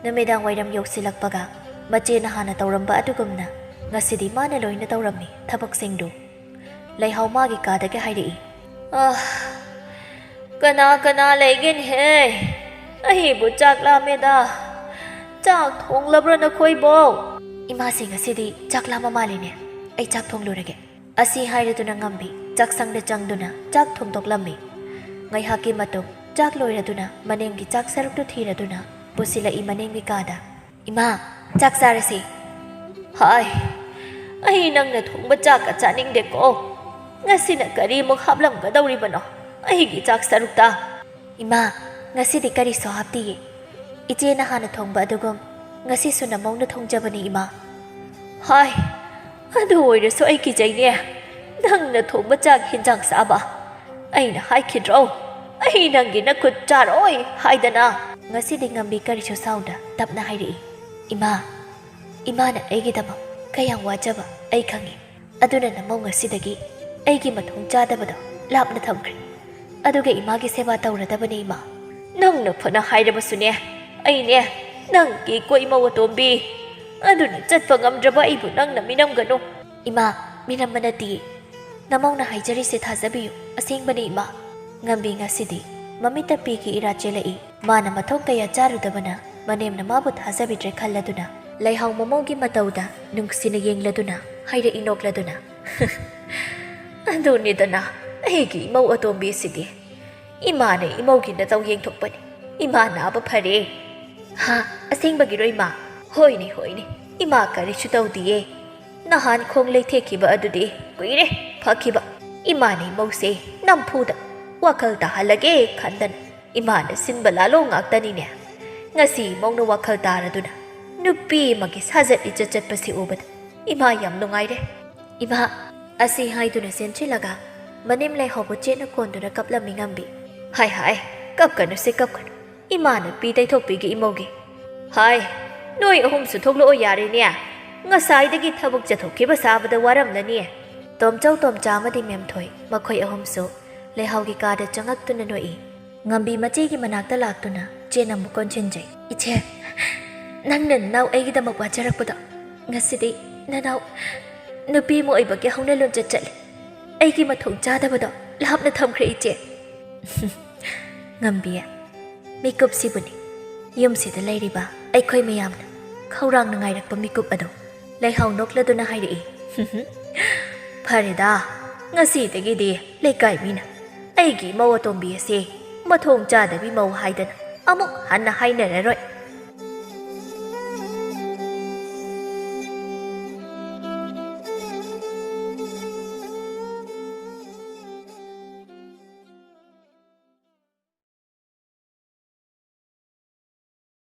ꯅꯨꯃꯤꯗꯥꯡ ꯋꯥꯏꯔꯝ ꯌꯧꯁꯤꯜꯂꯛꯄꯒ ꯃꯆꯦꯅ ꯍꯥꯟꯅ ꯇꯧꯔꯝꯕ ꯑꯗꯨꯒꯨꯝꯅ ꯉꯁꯤꯗꯤ ꯃꯥꯅ ꯂꯣꯏꯅ ꯇꯧꯔꯝꯃꯤ ꯊꯕꯛꯁꯤꯡꯗꯨ꯫ ꯂꯩꯍꯥꯎ ꯃꯥꯒꯤ ꯀꯥꯗꯒꯤ ꯍꯥꯏꯔꯛꯏ, "ꯑꯥ, ꯀꯅꯥ ꯀꯅꯥ ꯂꯩꯒꯦꯅꯦꯍꯦ? ꯑꯩꯕꯨ ꯆꯥꯛ ꯂꯥꯝꯃꯦꯗ꯫ ꯆꯥꯛ ꯊꯣꯡꯂꯕ꯭ꯔꯥ ꯅꯈꯣꯏꯕꯣ?" "ꯏꯃꯥꯁꯤ ꯉꯁꯤꯗꯤ ꯆꯥꯛ ꯂꯥꯝꯕ ꯃꯥꯜꯂꯤꯅꯦ꯫ ꯑꯩ ꯆꯥꯛ ꯊꯣꯡꯂꯨꯔꯒꯦ꯫" ꯑꯁꯤ ꯍꯥꯏꯔꯗꯨꯅ ꯉꯝꯕꯤ ꯆꯥꯛꯁꯪꯗ ꯆꯪꯗꯨꯅ ꯆꯥꯛ ꯊꯣꯡꯗꯣꯛꯂꯝꯃꯤ꯫ ꯉꯥꯏꯍꯥꯛꯀꯤ ꯃꯇꯨꯡ ꯆꯥꯛ ꯂꯣꯏꯔꯗꯨꯅ ꯃꯅꯦꯝꯒꯤ ꯆꯥꯛ ꯁꯔꯨꯛꯇꯨ ꯊꯤꯔꯗꯨꯅ ꯄꯨꯁꯤꯜꯂꯛꯏ ꯃꯅꯦꯝꯒꯤ ꯀꯥꯗ꯫ "ꯏꯃꯥ, ꯆꯥꯛ ꯆꯥꯔꯁꯤ꯫" "ꯍꯥꯏ, ꯑꯩ ꯅꯪꯅ ꯊꯣꯡꯕ ꯆꯥꯛꯀ ꯆꯥꯅꯤꯡꯗꯦꯀꯣ꯫ ꯉꯁꯤꯅ ꯀꯔꯤꯃꯨꯛ ꯍꯥꯞꯂꯝꯒꯗꯧꯔꯤꯕꯅꯣ ꯑꯩꯒꯤ ꯆꯥꯛ ꯁꯔꯨꯛꯇ?" "ꯏꯃꯥ, ꯉꯁꯤꯗꯤ ꯀꯔꯤꯁꯨ ꯍꯥꯞꯇꯤꯌꯦ꯫ ꯏꯆꯦꯅ ꯍꯥꯟꯅ ꯊꯣꯡꯕ ꯑꯗꯨꯒꯨꯝ ꯉꯁꯤꯁꯨ ꯅꯃꯧꯅ ꯊꯣꯡꯖꯕꯅꯤ, ꯏꯃꯥ꯫" "ꯍꯥꯏ, ꯑꯗꯨ ꯑꯣꯏꯔꯁꯨ ꯑꯩ ꯀꯤꯖꯩꯅꯦ, ꯅꯪꯅ ꯊꯣꯡꯕ ꯆꯥꯛ ꯍꯤꯟꯖꯥꯡ ꯆꯥꯕ꯫ ꯑꯩꯅ ꯍꯥꯏꯈꯤꯗ꯭ꯔꯣ, ꯑꯩ ꯅꯪꯒꯤ ꯅꯈꯨꯠ ꯆꯥꯔꯣꯏ ꯍꯥꯏꯗꯅ? ꯉꯁꯤꯗꯤ ꯉꯝꯕꯤ ꯀꯔꯤꯁꯨ ꯁꯥꯎꯗ ꯇꯞꯅ ꯍꯥꯏꯔꯛꯏ, "ꯏꯃꯥ, ꯏꯃꯥꯅ ꯑꯩꯒꯤꯗꯃꯛ ꯀꯌꯥꯝ ꯋꯥꯖꯕ ꯑꯩ ꯈꯪꯉꯤ꯫ ꯑꯗꯨꯅ ꯅꯃꯧ ꯉꯁꯤꯗꯒꯤ ꯑꯩꯒꯤ ꯃꯊꯣꯡ ꯆꯥꯗꯕꯗꯣ ꯂꯥꯞꯅ ꯊꯝꯈ꯭ꯔꯦ꯫ ꯑꯗꯨꯒ ꯏꯃꯥꯒꯤ ꯁꯦꯕꯥ ꯇꯧꯔꯗꯕꯅꯤ, ꯏꯃꯥ꯫" "ꯅꯪꯅ ꯐꯅ ꯍꯥꯏꯔꯕꯁꯨꯅꯦ, ꯑꯩꯅꯦ, ꯅꯪꯒꯤ ꯀꯣꯏꯃꯧ ꯑꯇꯣꯝꯕꯤ꯫ ꯑꯗꯨꯅ ꯆꯠꯄ ꯉꯝꯗ꯭ꯔꯕ ꯑꯩꯕꯨ ꯅꯪꯅ ꯃꯤꯅꯝꯒꯅꯨ꯫" "ꯏꯃꯥ, ꯃꯤꯅꯝꯕ ꯅꯠꯇꯤꯌꯦ꯫ ꯅꯃꯧꯅ ꯍꯥꯏꯖꯔꯤꯁꯦ ꯊꯥꯖꯕꯤꯌꯨ, ꯑꯁꯦꯡꯕꯅꯤ, ꯏꯃꯥ꯫" ꯉꯝꯕꯤ ꯉꯁꯤꯗꯤ ꯃꯃꯤꯠꯇ ꯄꯤꯒꯤ ꯏꯔꯥ ꯆꯦꯜꯂꯛꯏ꯫ ꯃꯥꯅ ꯃꯊꯣꯡ ꯀꯌꯥ ꯆꯥꯔꯨꯗꯕꯅ ꯃꯅꯦꯝꯅ ꯃꯥꯕꯨ ꯊꯥꯖꯕꯤꯗ꯭ꯔꯦ ꯈꯜꯂꯗꯨꯅ, ꯂꯩꯍꯥꯎ ꯃꯃꯧꯒꯤ ꯃꯇꯧꯗ ꯅꯨꯡꯁꯤꯅ ꯌꯦꯡꯂꯗꯨꯅ ꯍꯥꯏꯔꯛꯏ ꯅꯣꯛꯂꯗꯨꯅ, "ꯑꯗꯨꯅꯤꯗꯅ, ꯑꯩꯒꯤ ꯏꯃꯧ ꯑꯇꯣꯝꯕꯤꯁꯤꯗꯤ ꯏꯃꯥꯅ ꯏꯃꯧꯒꯤ ꯅꯇꯧ ꯌꯦꯡꯊꯣꯛꯄꯅꯤ꯫ ꯏꯃꯥ ꯅꯥꯕ ꯐꯔꯦ꯫" "ꯍꯥ? ꯑꯁꯦꯡꯕꯒꯤꯔꯣ, ꯏꯃꯥ?" "ꯍꯣꯏꯅꯦ, ꯍꯣꯏꯅꯦ, ꯏꯃꯥ ꯀꯔꯤꯁꯨ ꯇꯧꯗꯤꯌꯦ꯫ ꯅꯍꯥꯟ ꯈꯣꯡ ꯂꯩꯊꯦꯛꯈꯤꯕ ꯑꯗꯨꯗꯤ ꯀꯨꯏꯔꯦ ꯐꯈꯤꯕ꯫ ꯏꯃꯥꯅ ꯏꯃꯧꯁꯦ ꯅꯝꯐꯨꯗ ꯋꯥꯈꯜ ꯇꯥꯍꯜꯂꯒꯦ ꯈꯟꯗꯅ ꯏꯃꯥꯅ ꯁꯤꯟꯕ ꯂꯥꯂꯣꯡ ꯉꯥꯛꯇꯅꯤꯅꯦ꯫ ꯉꯁꯤ ꯏꯃꯧꯅ ꯋꯥꯈꯜ ꯇꯥꯔꯗꯨꯅ ꯅꯨꯄꯤ ꯑꯃꯒꯤ ꯁꯥꯖꯠ ꯂꯤꯆꯠ ꯆꯠꯄꯁꯤ ꯎꯕꯗ ꯏꯃꯥ ꯌꯥꯝ ꯅꯨꯡꯉꯥꯏꯔꯦ꯫" "ꯏꯃꯥ!" ꯑꯁꯤ ꯍꯥꯏꯗꯨꯅ ꯆꯦꯟꯁꯤꯜꯂꯒ ꯃꯅꯦꯝ ꯂꯩꯍꯧꯕ ꯆꯦꯠꯅ ꯀꯣꯟꯗꯨꯅ ꯀꯞꯂꯝꯃꯤ ꯉꯝꯕꯤ꯫ "ꯍꯥꯏ ꯍꯥꯏ, ꯀꯞꯀꯅꯨꯁꯦ, ꯀꯞꯀꯅꯨ꯫ ꯏꯃꯥ ꯅꯨꯄꯤ ꯇꯩꯊꯣꯛꯄꯤꯒꯤ ꯏꯃꯧꯒꯤ꯫ ꯍꯥꯏ, ꯅꯣꯏ ꯑꯍꯨꯝꯁꯨ ꯊꯣꯛꯂꯛꯑꯣ ꯌꯥꯔꯦꯅꯦ꯫ ꯉꯁꯥꯏꯗꯒꯤ ꯊꯕꯛ ꯆꯠꯊꯣꯛꯈꯤꯕ ꯁꯥꯕꯗ ꯋꯥꯔꯝꯂꯅꯤ꯫" ꯇꯣꯝꯆꯧ, ꯇꯣꯝꯆꯥ ꯑꯃꯗꯤ ꯃꯦꯝꯊꯣꯏ, ꯃꯈꯣꯏ ꯑꯍꯨꯝꯁꯨ ꯂꯩꯍꯥꯎꯒꯤ ꯀꯥꯗ ꯆꯪꯉꯛꯇꯨꯅ ꯅꯣꯛꯏ꯫ ꯉꯝꯕꯤ ꯃꯆꯦꯒꯤ ꯃꯅꯥꯛꯇ ꯂꯥꯛꯇꯨꯅ ꯆꯦꯠꯅ ꯑꯃꯨꯛ ꯀꯣꯟꯁꯤꯟꯖꯩ꯫ "ꯏꯆꯦ, ꯅꯪꯅ ꯅꯅꯥꯎ ꯑꯩꯒꯤꯗꯃꯛ ꯋꯥꯖꯔꯛꯄꯗꯣ, ꯉꯁꯤꯗꯤ ꯅꯅꯥꯎ ꯅꯨꯄꯤ ꯑꯃ ꯑꯣꯏꯕꯒꯤ ꯍꯧꯅ ꯂꯣꯟꯆꯠ ꯆꯠꯂꯦ꯫ ꯑꯩꯒꯤ ꯃꯊꯣꯡ ꯆꯥꯗꯕꯗꯣ ꯂꯥꯞꯅ ꯊꯝꯈ꯭ꯔꯦ, ꯏꯆꯦ꯫" ꯉꯝꯕꯤ, ꯃꯤꯀꯨꯞꯁꯤꯕꯨꯅꯤ ꯌꯨꯝꯁꯤꯗ ꯂꯩꯔꯤꯕ ꯑꯩꯈꯣꯏ ꯃꯌꯥꯝꯅ ꯈꯧꯔꯥꯡꯅ ꯉꯥꯏꯔꯛꯄ ꯃꯤꯀꯨꯞ ꯑꯗꯣ꯫ ꯂꯩꯍꯥꯎ ꯅꯣꯛꯂꯗꯨꯅ ꯍꯥꯏꯔꯛꯏ, "ꯐꯔꯦꯗ, ꯉꯁꯤꯗꯒꯤꯗꯤ ꯂꯩꯀꯥꯏ ꯃꯤꯅ ꯑꯩꯒꯤ ꯏꯃꯧ ꯑꯇꯣꯝꯕꯤ ꯑꯁꯦ ꯃꯊꯣꯡ ꯆꯥꯗꯕꯤ ꯃꯧ ꯍꯥꯏꯗꯅ ꯑꯃꯨꯛ ꯍꯟꯅ ꯍꯥꯏꯅꯔꯔꯣꯏ꯫